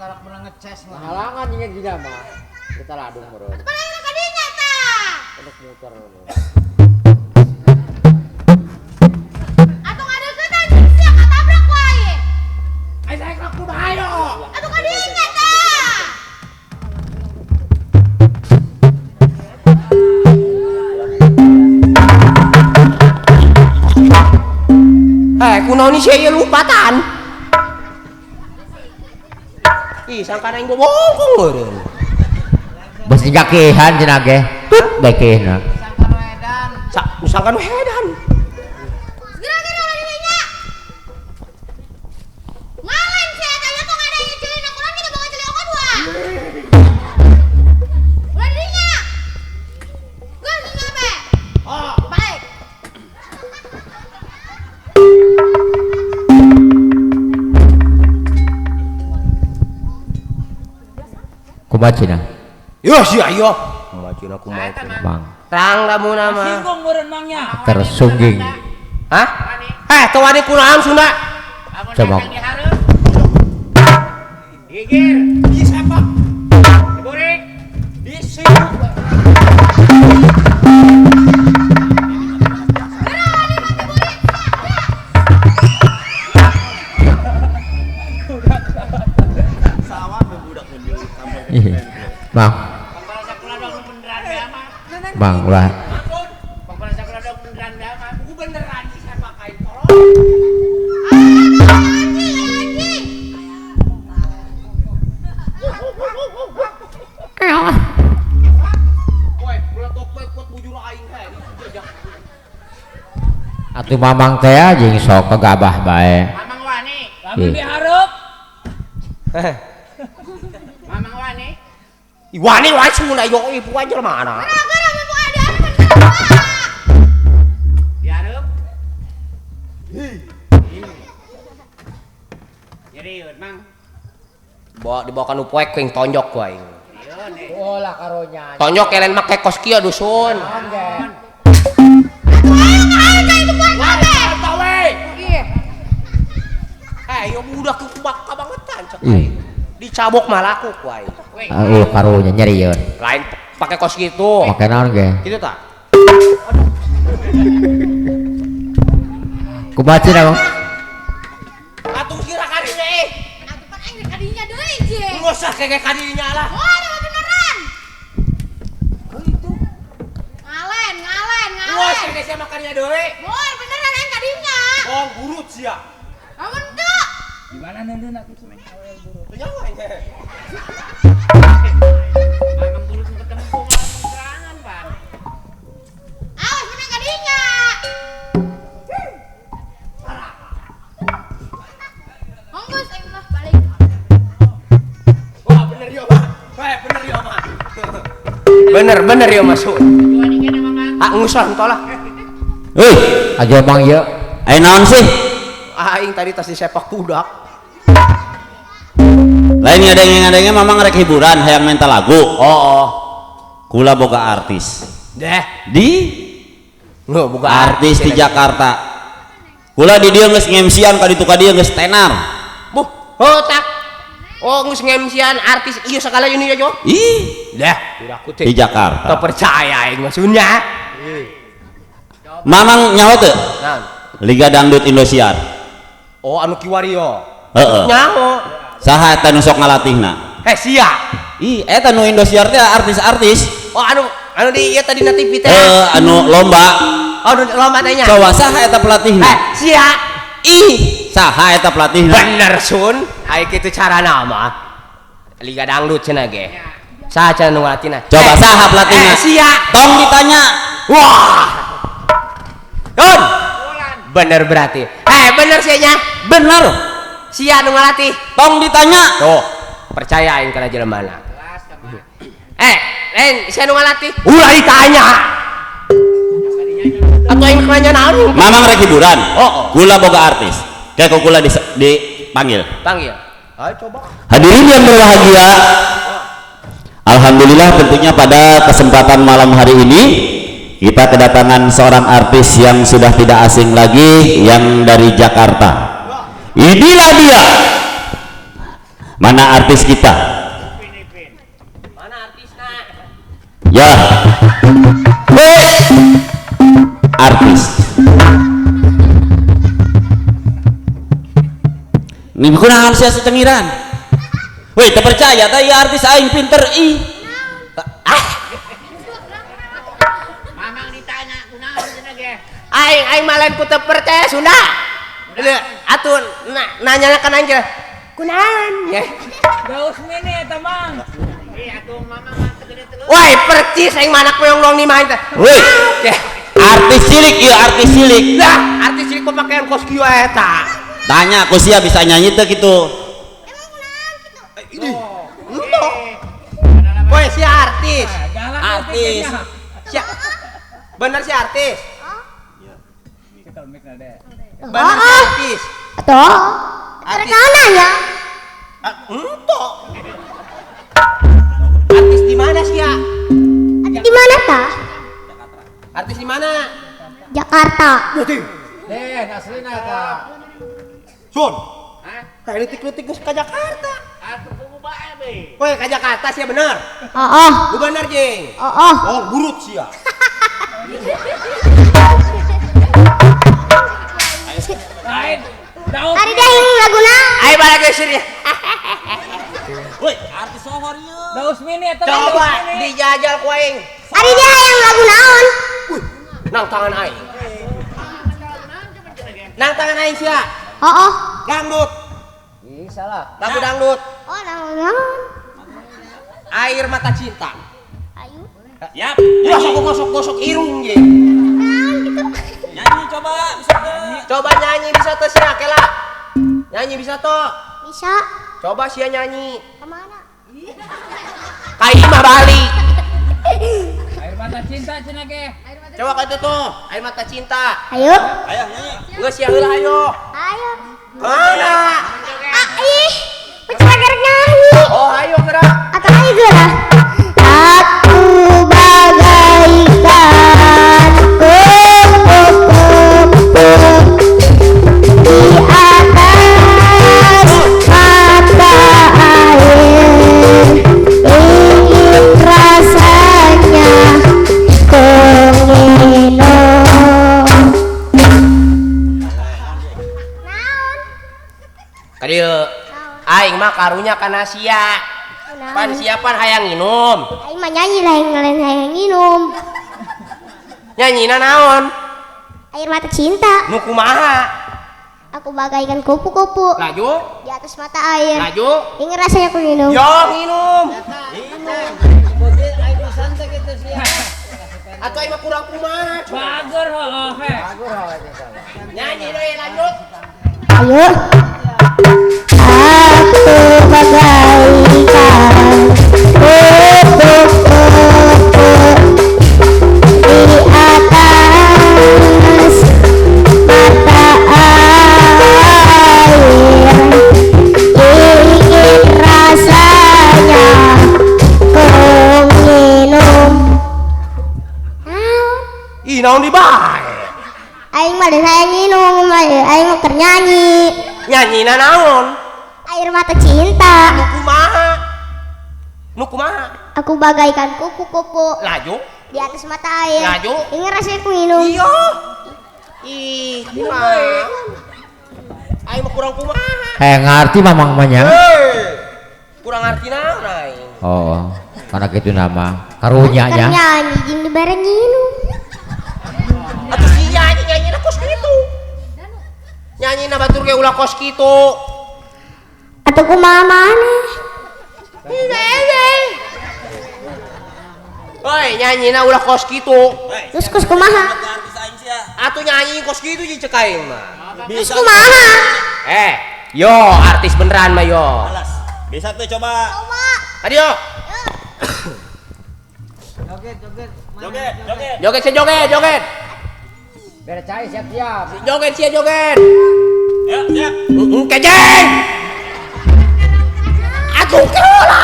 Karak menang ngeces lah. Halangan ingat gina mah. Kita ladung bro. Atuh pan aing kadinya tah. Untuk muter. Atuh ngadeuketan jeung sia katabrak ku aing. Aing saya kumaha yo. Atuh kadinya tah. Eh, kunaon sia ieu lupatan? Ih, sangkana aing bobongkong meureun. Bos digakehan cenah ge. Tut bekehna. Sangkan edan. Sangkan edan. Geura-geura ulah dirinya. Ngalen sia eta nya tong ada ieu ceulina kunaon kitu boga ceuli ongko dua. Ulah dirinya. Geus dirinya be. Oh. Balik. Kumaha cenah? Yo sia yo. Kumaha cenah kumaha cenah. Bang. Terang lamun mah. Singgung meureun mangnya. Tersungging. Hah? Eh, teu wani kunaon Sunda? Coba. Gigir. Disepak. Diburik. Disibuk. Bang. Bang ulah. Atuh mamang teh jeung sok kegabah bae. Mamang wani. Lamun dihareup. Mamang wani. Wani wae Sunda yo ibu aja mana. Gara-gara mumpung ada hareupan kumaha. Dihareup. Nyeriun mang. Bawa dibawa ka nu poek kuing tonjok ku aing. Oh lah karonya. Tonjok kelen make kos kieu dusun. Atuh ayo ka hareup itu poek kabeh. Ieu. Eh, yo budak kabangetan cek aing. Dicabok mah laku ku aing. Oh, karunya nyerieun. Lain pakai kos gitu. Pakai naon ge? Kitu tah. Kumaha cenah, Bang? Atuh kira kadinya eh. Atuh pan aing rek kadinya deui je. Enggak usah kayak kadinya lah. Oh, ada beneran. Gitu. Ngalen, ngalen, Enggak ngalen. usah kayak makannya deui. Moal beneran aing kadinya. Bong burut sia. Lamun teu. Di mana neundeun atuh cenah awewe burut. Teu nyawa aing. Mamang burut ketemu serangan, Pak. Awas menang kadinya. Monggo aing mah balik. Wah, bener yo, Pak. Wah, bener yo, Pak. Bener, bener yo masuk. Ah, ngusah entah lah. Hei, aja mang ieu. Aya naon sih? Aing tadi tas disepak budak. Lain ngadenge-ngadenge mamang rek hiburan hayang minta lagu. Oh, oh. Kula boga artis. Deh. Di Loh, boga artis di Jakarta. Kula di dieu geus ngemsian ka ditu ka dieu geus tenar. Buh, oh tak. Oh, geus ngemsian artis ieu sakala ini ya, Jo. Ih, Dah, budakku teh. di Jakarta. Teu percaya aing maksudnya. Mamang nyaho teu? Naon? Liga Dangdut Indosiar. Oh, anu kiwari yo. Heeh. Nyaho. Saha eta nu sok ngalatihna? Eh, sia. Ih, eta nu Indosiar teh artis-artis. Oh, anu anu di ieu tadi na TV teh. Heeh, anu lomba. Oh, anu lomba teh nya. Coba saha eta pelatihna? Eh, sia. Ih, saha eta pelatihna? Bener sun, ai kitu carana mah. Liga Dangdut cenah ge. Saha cenah nu ngalatihna? Coba saha pelatihna? Eh, sia. Tong ditanya. Wah. Don. Bener berarti. Eh, bener sia nya. Bener. Sia nu ngalatih. Tong ditanya. Tuh, percaya aing kana jelema na. Eh, lain sia nu ngalatih. Ulah ditanya. Atau aing nanya naon? Mamang rek hiburan. Oh, oh. Kula boga artis. Kayak kok kula dipanggil. Panggil. Ayo coba. Hadirin yang berbahagia. Alhamdulillah tentunya pada kesempatan malam hari ini kita kedatangan seorang artis yang sudah tidak asing lagi yang dari Jakarta. Inilah dia. Mana artis kita? Mana artisna? Ya. Artis. Ini kunaon sia secengiran? Woi, teu percaya tah ieu artis aing pinter ih. Ah. Mamang ditanya kunaon cenah ge. Aing aing mah lain ku teu percaya Sunda. Atuh nanya kan aing kunaon ya. Daus mini eta Mang. Ih atuh mamang mah teu gede teu. Woi, percis aing mah anak peyong doang ni mah teh. Woi. Artis cilik ieu artis cilik. Lah, artis cilik pakaian kos kieu eta. Tanya ku sia bisa nyanyi teu kitu. Emang kunaon kitu? Ini. Woi, si artis. Artis. Sia. Bener si artis. Bener si artis. Atuh. Artis ya? Entok. Artis di mana sih ya? Artis di mana ta? Artis di mana? Jakarta. Den, aslina ta. Sun. Hah? Kayak letik-letik geus ka Jakarta. Atuh kudu bae be. Woi, ka Jakarta sih bener. Heeh. Lu bener, Jing. Heeh. Oh, burut sih ya. Lain. Ari deh lagu naon? Ayo balik ke sini. Woi, artis sohor ieu. Daus mini eta. Coba dijajal ku aing. Ari dia yang lagu naon? Wih, nang tangan aing. Nang tangan aing sia. Heeh. Dangdut. Ih, salah. Lagu dangdut. Oh, lagu naon? Air mata cinta. Ayo. Yap. Ulah sok gosok-gosok irung ye. Naon kitu? Nyanyi coba bisa teu? Coba nyanyi bisa teu sia kela? Nyanyi bisa tuh? Bisa. Coba sia nyanyi. Kemana? Ka imah balik. Air mata cinta cenah ge. Coba ka itu tuh, air mata cinta. Ayo. Ayo nyanyi. Geus sia heula ayo. Ayo. Mana? Ah, ih. Pecah gerak nyanyi. Oh, ayo gerak. Atau ayo gerak. Aku bagaikan kupu-kupu di atas mata air, ingin rasanya ku minum. Naon? Kadieu aing mah karunya kana sia. Pan siapan hayang nginum. Aing mah nyanyi lain lain hayang nginum. Nyanyina naon? Air mata cinta. Nu kumaha? Aku bagaikan kupu-kupu. Laju di atas mata air. Laju. Ingin rasanya aku minum. Yo minum. Atau aing mah kurang kumaha? Bager heuh he. Nyanyi deui lanjut. Ayo. Aku bagaikan kupu-kupu di atas mata air, ingin rasanya ku minum. Ih, naon di bae? Aing mah saya minum, aing mah keur nyanyi. Nyanyina naon? Air mata cinta. Nu kumaha? Nu kumaha? Aku bagaikan kupu-kupu. Laju di atas mata air. Laju. Ingin rasanya ku minum. Iya. Ih, kumaha? Aing mah kurang kumaha. Kayak ngarti mamang mah nya. Kurang ngarti naon aing. Oh, karena kitu nama karunya nya. Nyanyi jeung dibere nginum. Atuh sia nyanyi nyanyina kos kitu. Nyanyina batur ge ulah kos kitu. Atuh kumaha maneh? Oi, nyanyina ulah kos kitu. Terus kos kumaha? Atuh nyanyi kos kitu jeung cek aing mah. Terus kumaha? Yo artis beneran mah yo. Bisa tuh coba. Coba. Ayo. Joget, joget. Joget, joget. Joget sih joget, joget. Biar cai siap-siap. Joget sih joget. Ya, siap. Kejeng. Atuh keola.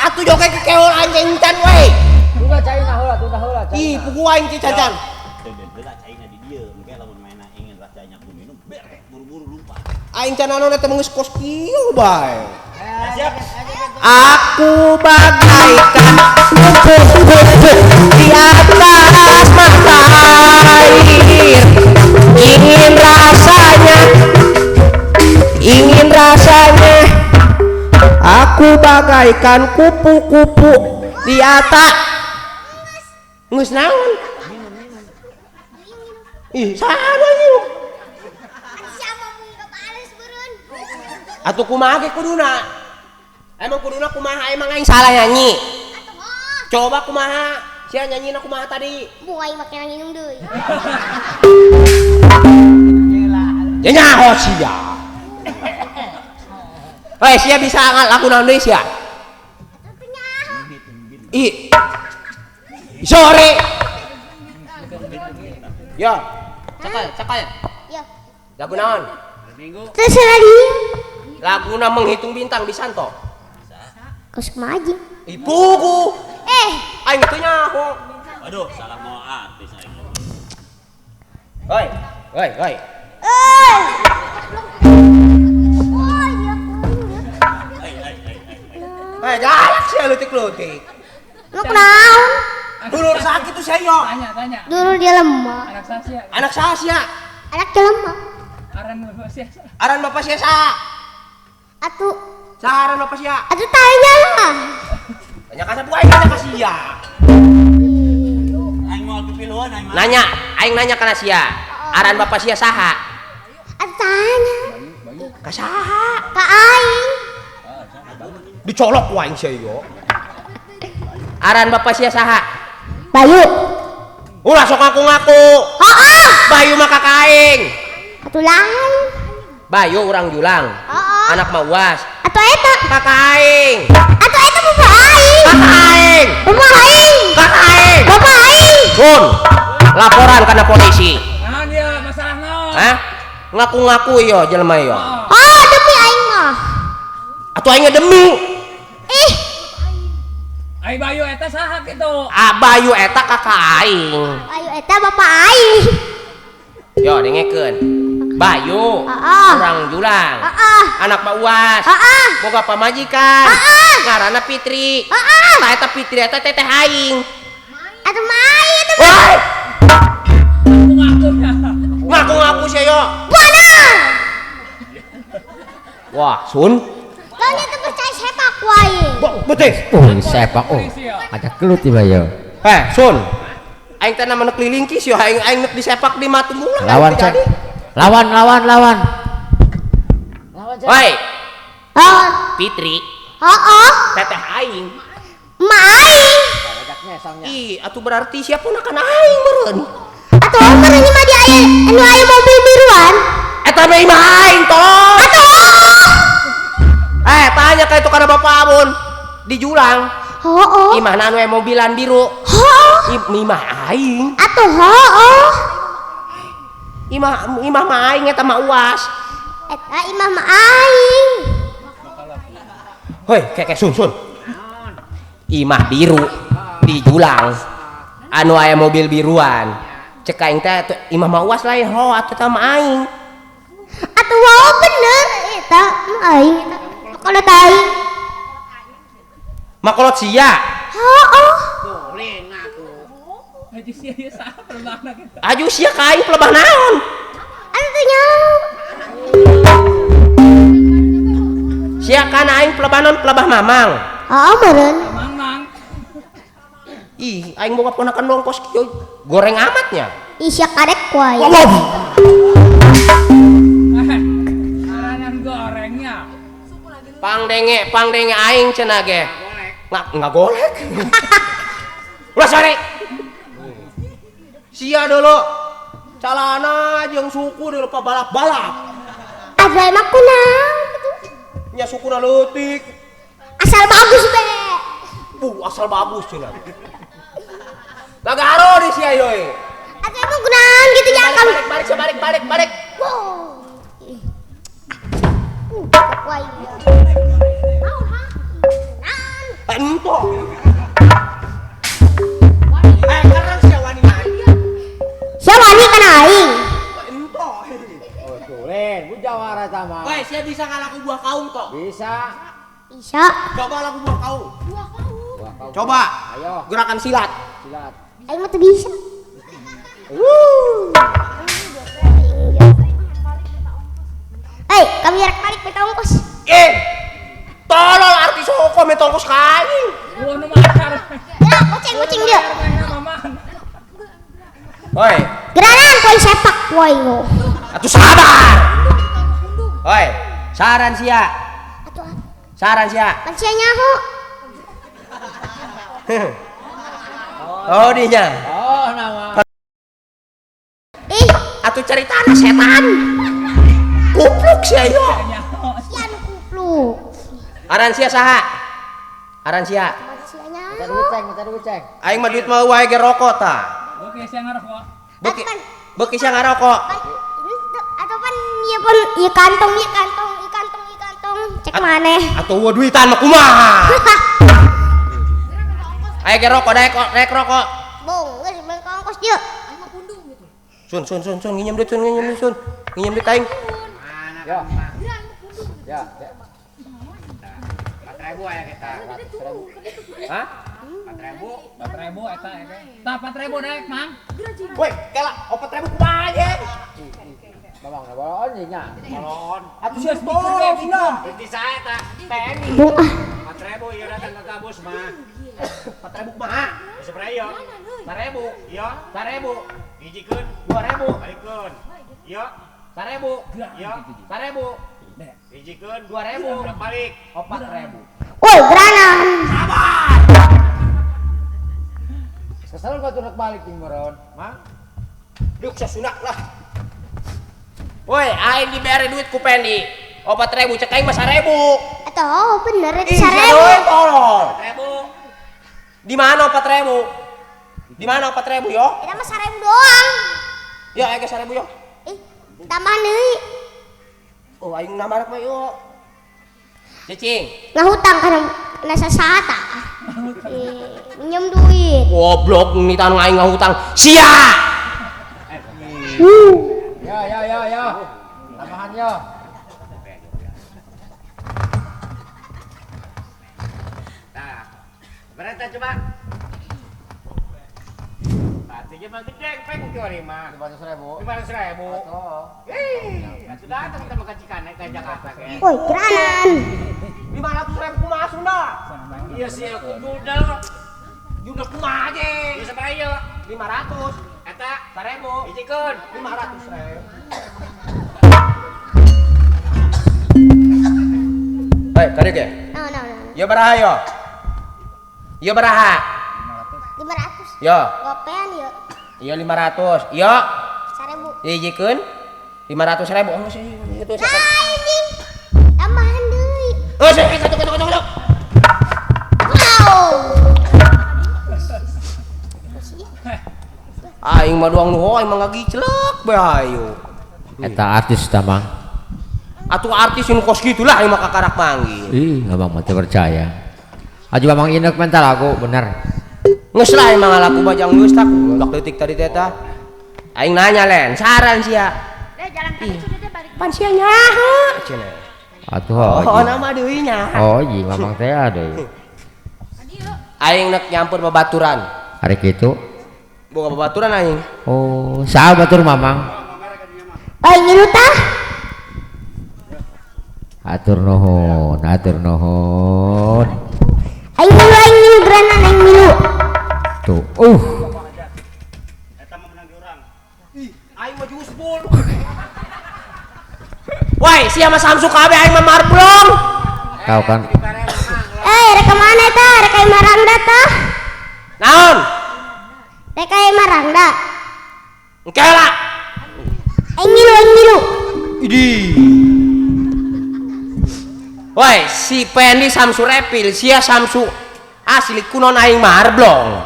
Atuh joget ke keol anjing can we. Tunda cai na heula, tunda heula. Ih, pugu aing ti can-can. Heula caina di dieu. Engke lamun maena ingin rasanya ku minum, berek buru-buru lupa. Aing can naon eta geus kos kieu bae. Aku bagaikan kupu-kupu di atas mata air. Ingin rasanya, ingin rasanya aku bagaikan kupu-kupu di atas. Geus naon? Ih, saha ieu? Atuh kumaha ge kuduna? Emang kuduna kumaha, emang aing salah nyanyi? Coba kumaha? Sia nyanyina kumaha tadi? Bu aing make nginum deui. Ya nyaho sia. Hei, sia bisa lagu naon deui sia? Ih. Sore. Yo. Cakal, cakal. Yo. Lagu naon? Terserah dia. Laguna menghitung bintang bisa toh? Kos kumaha aja. Ibuku. Aing teu nyaho. Aduh, salah mau artis aing. Hoi, hoi, hoi. Eh, galak sia leutik-leutik. Lu kunaon? Dulur sakit tuh sia yo. Tanya, tanya. Dulur dia lemah. Anak sasia. Anak sasia. Anak dia lemah. Aran bapak sia. Aran bapak sia sa. Atuh. Saran bapak sia. Atuh tanya lah. Tanya ka sapu aing nanya ka sia. Aing mau pipiluan aing mah. Nanya, aing nanya kana sia. Aran bapak sia saha? Atuh tanya. Ka saha? Ka aing. Dicolok ku aing sia yo. Aran bapak sia saha? Bayu. Ulah sok ngaku-ngaku. Heeh. Bayu mah kakak aing. Atuh lain. Bayu urang Julang. Heeh. Anak Mawas. Atuh eta. Kakak aing. Atuh eta bapak aing. Kakak aing. Bapak aing. Kakak aing. Bapak aing. Sun. Laporan kana polisi. Naon dia masalah naon? Hah? Ngaku-ngaku yo jelema yo. Oh, demi aing mah. Atuh aing demi. Ih. Ai Bayu eta saha kitu? Ah, Bayu eta kakak aing. Bayu eta bapak aing. Yo dengekeun. Bayu, urang Julang, anak Pak Uas, boga pamajikan, ngaranna Fitri. Tah eta Fitri eta teteh aing. Atuh mah aing eta. Woi. Ngaku-ngaku. Ngaku-ngaku sia yo. Bener. Wah, Sun. Lamun teu percaya sepak ku aing. Betis. Oh, sepak oh. Ada kelut tiba yo. Eh, Sun. Aing teh namanya keliling kis yo, aing aing nek disepak di matu mulang. Lawan cek. Lawan, lawan, lawan. Lawan cek. Woi. Heeh. Fitri. Heeh. Teteh aing. Emak aing. Ih, atuh berarti siapa ponakan aing meureun. Atuh meureun mah di aya anu aya mobil biruan. Eta mah imah aing tolong. Atuh. Eh, tanya ka itu kana bapak Abun di Julang. Heeh. Imahna anu aya mobilan biru. Heeh. Imah aing. Atuh heeh. Imah imah mah aing eta mah Uas. Eta imah mah aing. Hoi, keke sun sun. Imah biru di Julang. Anu aya mobil biruan. Cek aing teh imah mah Uas lain ho atuh eta mah aing. Atuh wow bener eta mah aing eta. Makolot aing. Makolot sia. Heeh. Boleh ngaku. Aju sia ieu saha pelebahna kitu? Aju sia ka aing pelebah naon? Atuh teu nyaho. Sia kana aing pelebah naon? Pelebah mamang. Heeh meureun. Mamang. Ih, aing boga ponakan doang kos kieu. Goreng amatnya. Ih, sia karek ku aing. Wow. Aranan gorengnya. Pangdenge, pangdenge aing cenah ge. Nggak golek. Ulah sare. Sia dulu. Calana jeung suku dulu pabalap-balap. Atuh emang kunaon kitu? Nya sukuna leutik. Asal bagus be. Asal bagus cenah. Lagaro di sia yoi. Atuh emang kunaon kitu nya kamu. Balik balik balik balik balik. Wow. Ku aing. Naon ha? Naon? Ento. Eh, karang sia wani. Sia wani kana aing. Tulen, bu jawara sama. Woi, saya bisa ngalaku buah kaung kok. Bisa. Bisa. Coba laku buah kaung. Buah kaung. Coba. Ayo. Gerakan silat. Silat. Aing mah teu bisa. Hei, kami rek balik minta ongkos. Tolol artis hukum minta ongkos kain. Gua nu makar. Ya, kucing-kucing dia. Woi. Geranan poin sepak woi lo. Atuh sabar. Woi, saran sia. Atuh. Saran sia. Pan sia nyaho. Oh, dinya. Oh, nama. Ih, atuh ceritana setan. Kupluk sia yo. Sia nu kupluk. Aran sia saha? Aran sia. Sia nyaho. Minta duit ceng. Aing mah duit mah wae ge rokok tah. Beuki sia ngarokok. Beuki sia ngarokok. Atau pan ieu pun ieu kantong ieu kantong ieu kantong ieu kantong cek maneh. Atuh eueuh duitan mah kumaha? Ayo ge rokok daek rokok. Bung, geus beuki ongkos dieu. Aing mah pundung gitu. Sun sun sun sun nginjem duit sun nginjem duit sun. Nginjem duit aing. Ya. Ya. 4.000 aya kita. 4.000. Hah? 4.000. 4.000 eta eta. Tah 4.000 daek, Mang. Woi, kela 4.000 kumaha ye? Babang bolon ieu nya. Bolon. Atuh sia bolon cenah. Berarti saya tak TNI. Bung ah. 4.000 ieu datang ke kampus mah. 4.000 kumaha? Sabaraha ieu? 1.000. Ieu 1.000. Hijikeun 2.000. Balikeun. Ieu 1.000. Ieu 1.000. Hijikeun 2.000. Balik 4.000. Woi, geranan. Sabar. Kesel batu nak balik ting moron. Mang. Duk sasunak lah. Woi, aing dibere duit ku Pendi. 4.000 cek aing mah 1.000. Atuh, bener itu 1.000. Tolol. 4.000. Di mana 4.000? Di mana 4.000 yo? Eta mah 1.000 doang. Ya aing 1.000 yo. Ih, tambahan deui. Oh, aing namarak mah yo. Cicing. Ngahutang kana nasa saha minjem duit. Goblok nih tanu aing ngahutang. Sia. Ya ya ya ya. Tambahan yo. Nah, berapa coba? Batunya mah gede, peng kieu mah. 500.000. 500.000. Oh. Ih, atuh datang kita makan cikan ke Jakarta ke. Woi, geranan. 500.000 kumaha Sunda? Iya sih aku judel. Judel kumaha je? Ieu sabaraha ieu? 500. Eta 1.000. Hijikeun 500.000. Hei, kadieu ge. No, no, no. Ieu baraha yo? Ieu baraha? 500. Yo. Gopean ieu. Ieu 500. Yo. 1.000. Hijikeun 500.000. Oh, sih gitu. Nah, ini tambahan deui. Oh, sih satu satu satu. Wow. Aing mah doang nu aing mah ngagicelek bae ayo. Eta artis tah, Mang. Atuh artis nu kos kitu lah aing mah kakarak manggil. Ih, abang mah teu percaya. Aja Mamang ineuk mental aku bener. Geus lah aing mah ngalaku bajang geus tak lak leutik tadi teh tah. Aing nanya len, saran sia. Deh jalan kaki sudah deh balik. Pan sia nyaho cenah. Atuh oh, nama deui nya. Oh, iya Mamang teh deui. Aing nek nyampur babaturan. Hari kitu. Boga babaturan aing. Oh, saha batur Mamang? Aing ngilu tah. Atur nuhun, atur nuhun. Aing ngilu geranan aing ngilu. Tuh. Eta mah menang di urang. Ih, aing mah jusbul. Woi, sia mah Samsu kabeh aing mah marblong. Tahu kan? Rek ka mana eta? Rek ka Marangda tah? Naon? Rek ka Marangda. Engke lah. Aing ngilu, aing ngilu. Idih. Woi, si Pendi Samsu Repil, sia Samsu asli kunon aing marblong.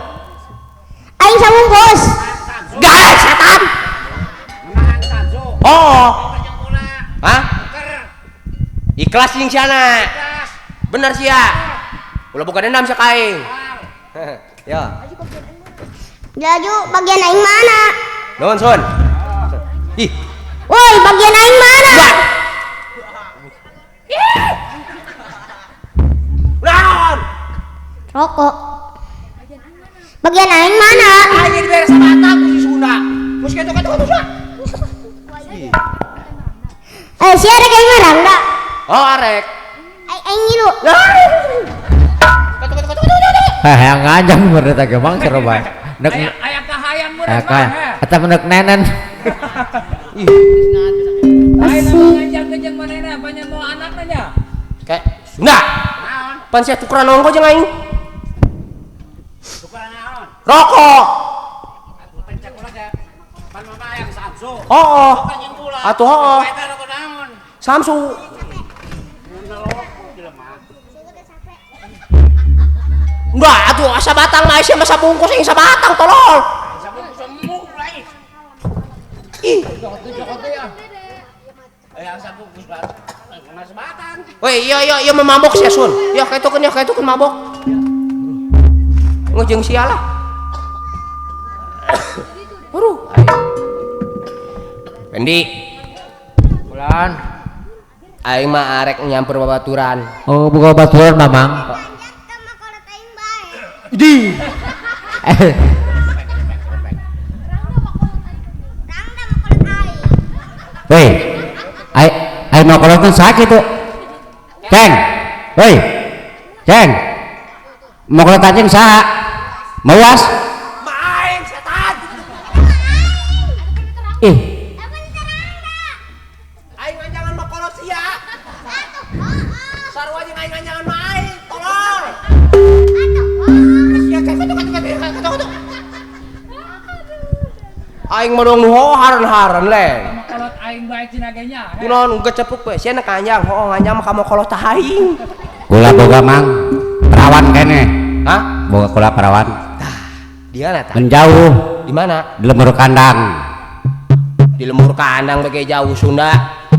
Aing sabungkus. Gaek setan. Menang Samsu. Oh. Hah? Ikhlas jeung siana. Bener sia. Ulah buka dendam sia ka aing. Ya. Laju bagian aing mana? Nuhun, Sun. Ih. Woi, bagian aing mana? Naon? Rokok. Bagian aing mana? Aing dibere sabatang ku si Sunda. Geus kitu kitu kitu. Eh, si arek aing mah rangda. Oh, arek. Aing ngilu. Heh, yang ngajang meureun teh gemang seru bae. Nek aya kahayang meureun mah. Eta menek nenen. Ih. Lain ngajang jeung manehna banyak mau anakna nya. Kayak Sunda. Naon? Pan sia tukeran ongko jeung aing. Tukeran naon? Rokok. Atuh pencak ulah ge. Pan mama hayang Samsu. Heeh. Atuh Atuh heeh. Eta rokok naon? Samsu. Enggak, atuh asa batang mah sia masa bungkus aing sabatang tolol. Sabungkus emuk lain. Ih. Hayang sabungkus mas batang. Woi, iya iya iya memabok sia Sun. Ya kaitukeun ya kaitukeun mabok. Ngeujeung sia lah. Buru. Pendi. Bulan. Aing mah arek nyamper babaturan. Oh, buka babaturan Mamang. Di. Woi. Ai ai mau kolot kan sakit tuh. Ceng. Woi. Ceng. Mau kolot anjing saha? Mawas? Maing setan. Ih. Aing nganjangan mah kolot sia. Sarua jeung aing nganjangan mah aing, tolol. Aing mah dong nu haran-haran le. Kolot aing bae cenah ge nya. Kunaon gecepuk we sia na kanjang, hooh nganjang mah ka kolot aing. Kula boga mang perawan kene. Hah? Boga kula perawan. Tah, di mana tah? Menjauh. Di mana? Di lembur kandang. Di lembur kandang bege jauh Sunda.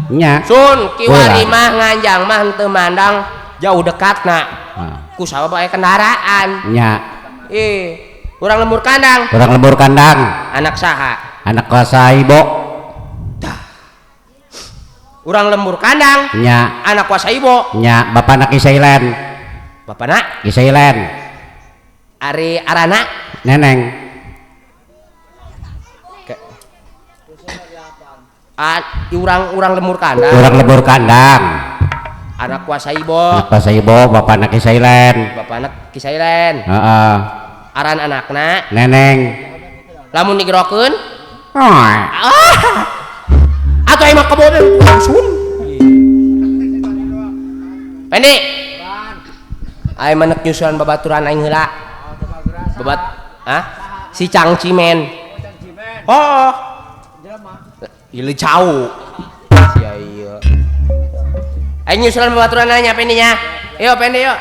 Nya. Sun kiwari mah nganjang mah henteu mandang jauh dekatna. Ku sabab aya kendaraan. Nya. Ih, urang lembur kandang. Urang lembur kandang. Anak saha? Anak kuasa ibu. Tah. Urang lembur kandang. Nya. Anak kuasa ibu. Nya, bapak anak Isailen. Bapak nak? Isailen. Ari arana? Neneng. Urang lembur kandang. Urang lembur kandang. Anak kuasa ibu. Anak kuasa ibu, bapak anak Isailen. Bapak anak Kisailen. Heeh. Aran anakna? Neneng. Lamun digerokeun? Oh. Ah. Atuh aing mah kebo langsung. Pendi. Aing mah nek nyusulan babaturan aing heula. Babat, hah? Si Cang Cimen. Oh. Ieu jauh. Sia ieu. Aing nyusulan babaturan nya Pendi nya. Yo Pendi yo.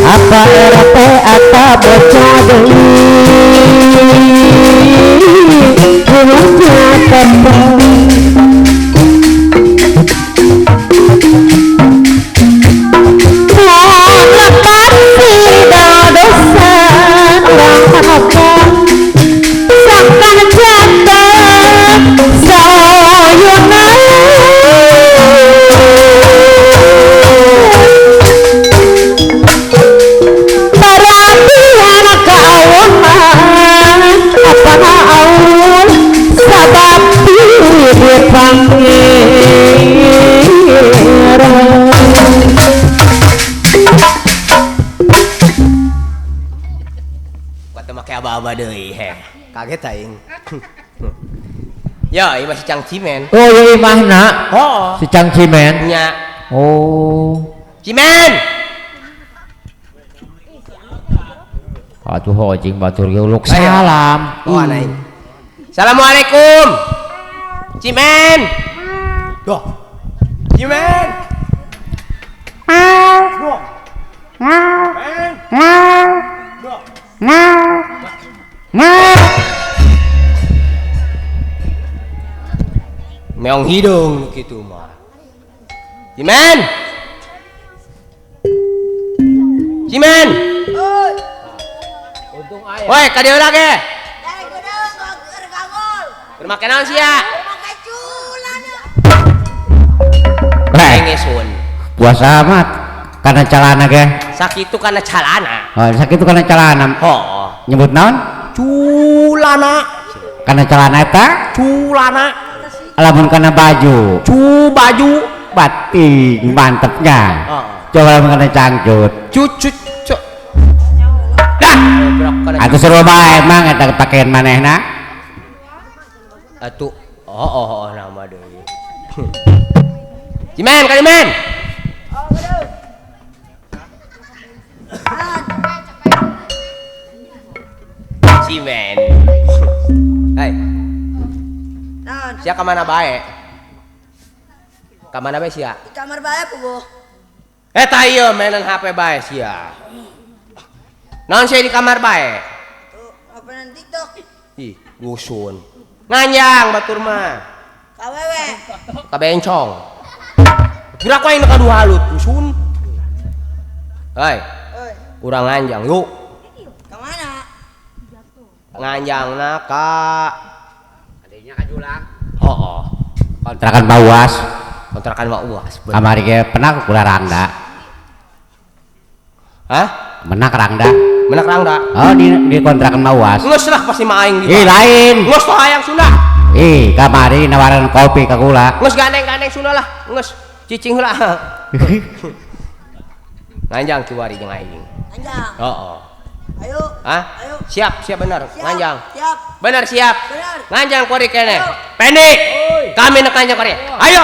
Apa RT apa bocah deui kulutnya tebal lepas tidak dosa. aba-aba deui heh. Kaget aing. Ya, ieu mah si Cang Cimen. Oh, ieu imahna. Heeh. Si Cang Cimen. Nya. Oh. Cimen. Atuh hojing batur ge uluk salam. Oh, aing. Assalamualaikum. Cimen. Duh. Cimen. Duh. Men. Duh. Meong hidung gitu mah. Cimen. Cimen. Untung aya. Woi, ka dieu lagi. Keur make naon sia? Aing Puasa amat karena celana ge. Sakitu kana calana. Oh, sakitu kana celana. Heeh. Nyebut naon? Culana. Kana celana eta? Culana. Lamun kana baju. Cu baju. Bating mantepnya. Heeh. Coba lamun kana cangcut. Cu cu cu. Dah. Atuh seru bae emang eta pakaian manehna. Atuh oh nama deui. Cimen, ka Cimen. Cimen. Hai. Sia ka mana bae? Ka mana bae sia? Di kamar bae puguh. Eta ieu mainan HP bae sia. Naon sia di kamar bae? Tuh, ngapain TikTok? Ih, dusun. Nganjang batur mah. Ka wewe. Ka bencong. Kira ku aing nu kadua halut, dusun. Hei. Urang nganjang yuk. Ka mana? Nganjangna ka adanya ka Julang. Heeh. Kontrakan Bauas. Kontrakan Bauas. Kamari ge pernah kula rangda. Hah? Menak rangda. Menak rangda. Oh, di kontrakan Bauas. Geus lah pasti mah aing di. Ih, lain. Geus tah hayang Sunda. Ih, kamari nawaran kopi ka kula. Geus gandeng-gandeng Sunda lah, geus cicing heula. Nganjang kiwari jeung aing. Nganjang. Heeh. Ayo. Hah? Ayo. Siap, siap benar. Siap, nganjang. Siap. Benar siap. Benar. Nganjang kuari keneh. Pendi. Kami nek nganjang kuari. Ayo. Ayo.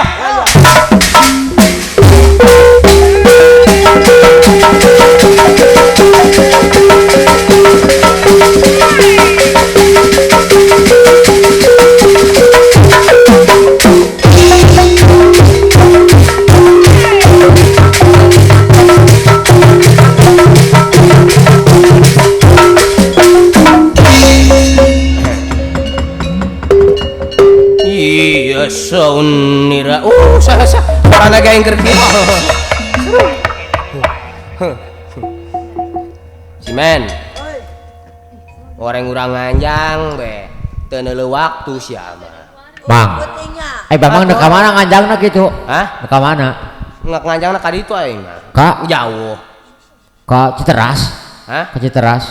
Iya saunira. Salah salah. Parana gaeng keur kieu. Cimen. Orang urang nganjang be. Teu neuleuh waktu sia mah. Bang. Bang ka mana nganjangna kitu? Hah? Ka mana? Nganjangna ka ditu aing mah. Ka jauh. Ka Citeras. Hah? Ka Citeras.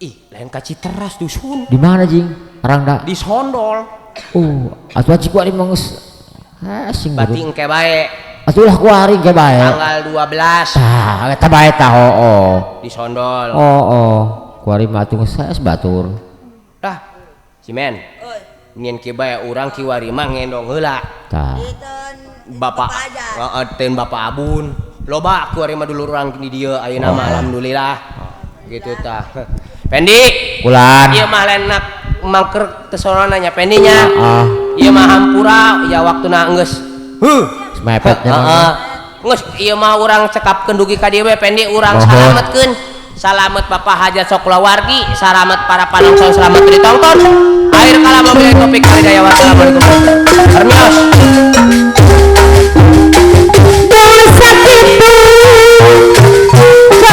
Ih, lain ka Citeras dusun. Di mana jing? Rangda. Di Sondol. Atuh aji kuari mah geus sing berarti engke bae. Atuh lah kuari engke bae. Tanggal 12. Tah, eta bae tah hooh. Di Sondol. Hooh. Kuari mah atuh geus batur. Tah, Cimen. Nyen kieu bae urang kiwari mah ngendong heula. Tah. Bapak heeh, teun Bapak Abun. Loba kuari mah dulur urang di dieu ayeuna mah alhamdulillah. Gitu tah. Pendi. Kulan. Ieu mah lain mangker tesorona nya Pendinya. Ieu mah hampura ya waktuna geus. Heuh, mepetnya. Heeh. Geus ieu mah urang cekapkeun dugi ka dieu we Pendi urang salametkeun. Salamet Bapak Hajat Sokulawargi, salamet para panongson, selamat ditonton. Akhir kalam wabillahi taufik wal hidayah. Wassalamualaikum. Permios.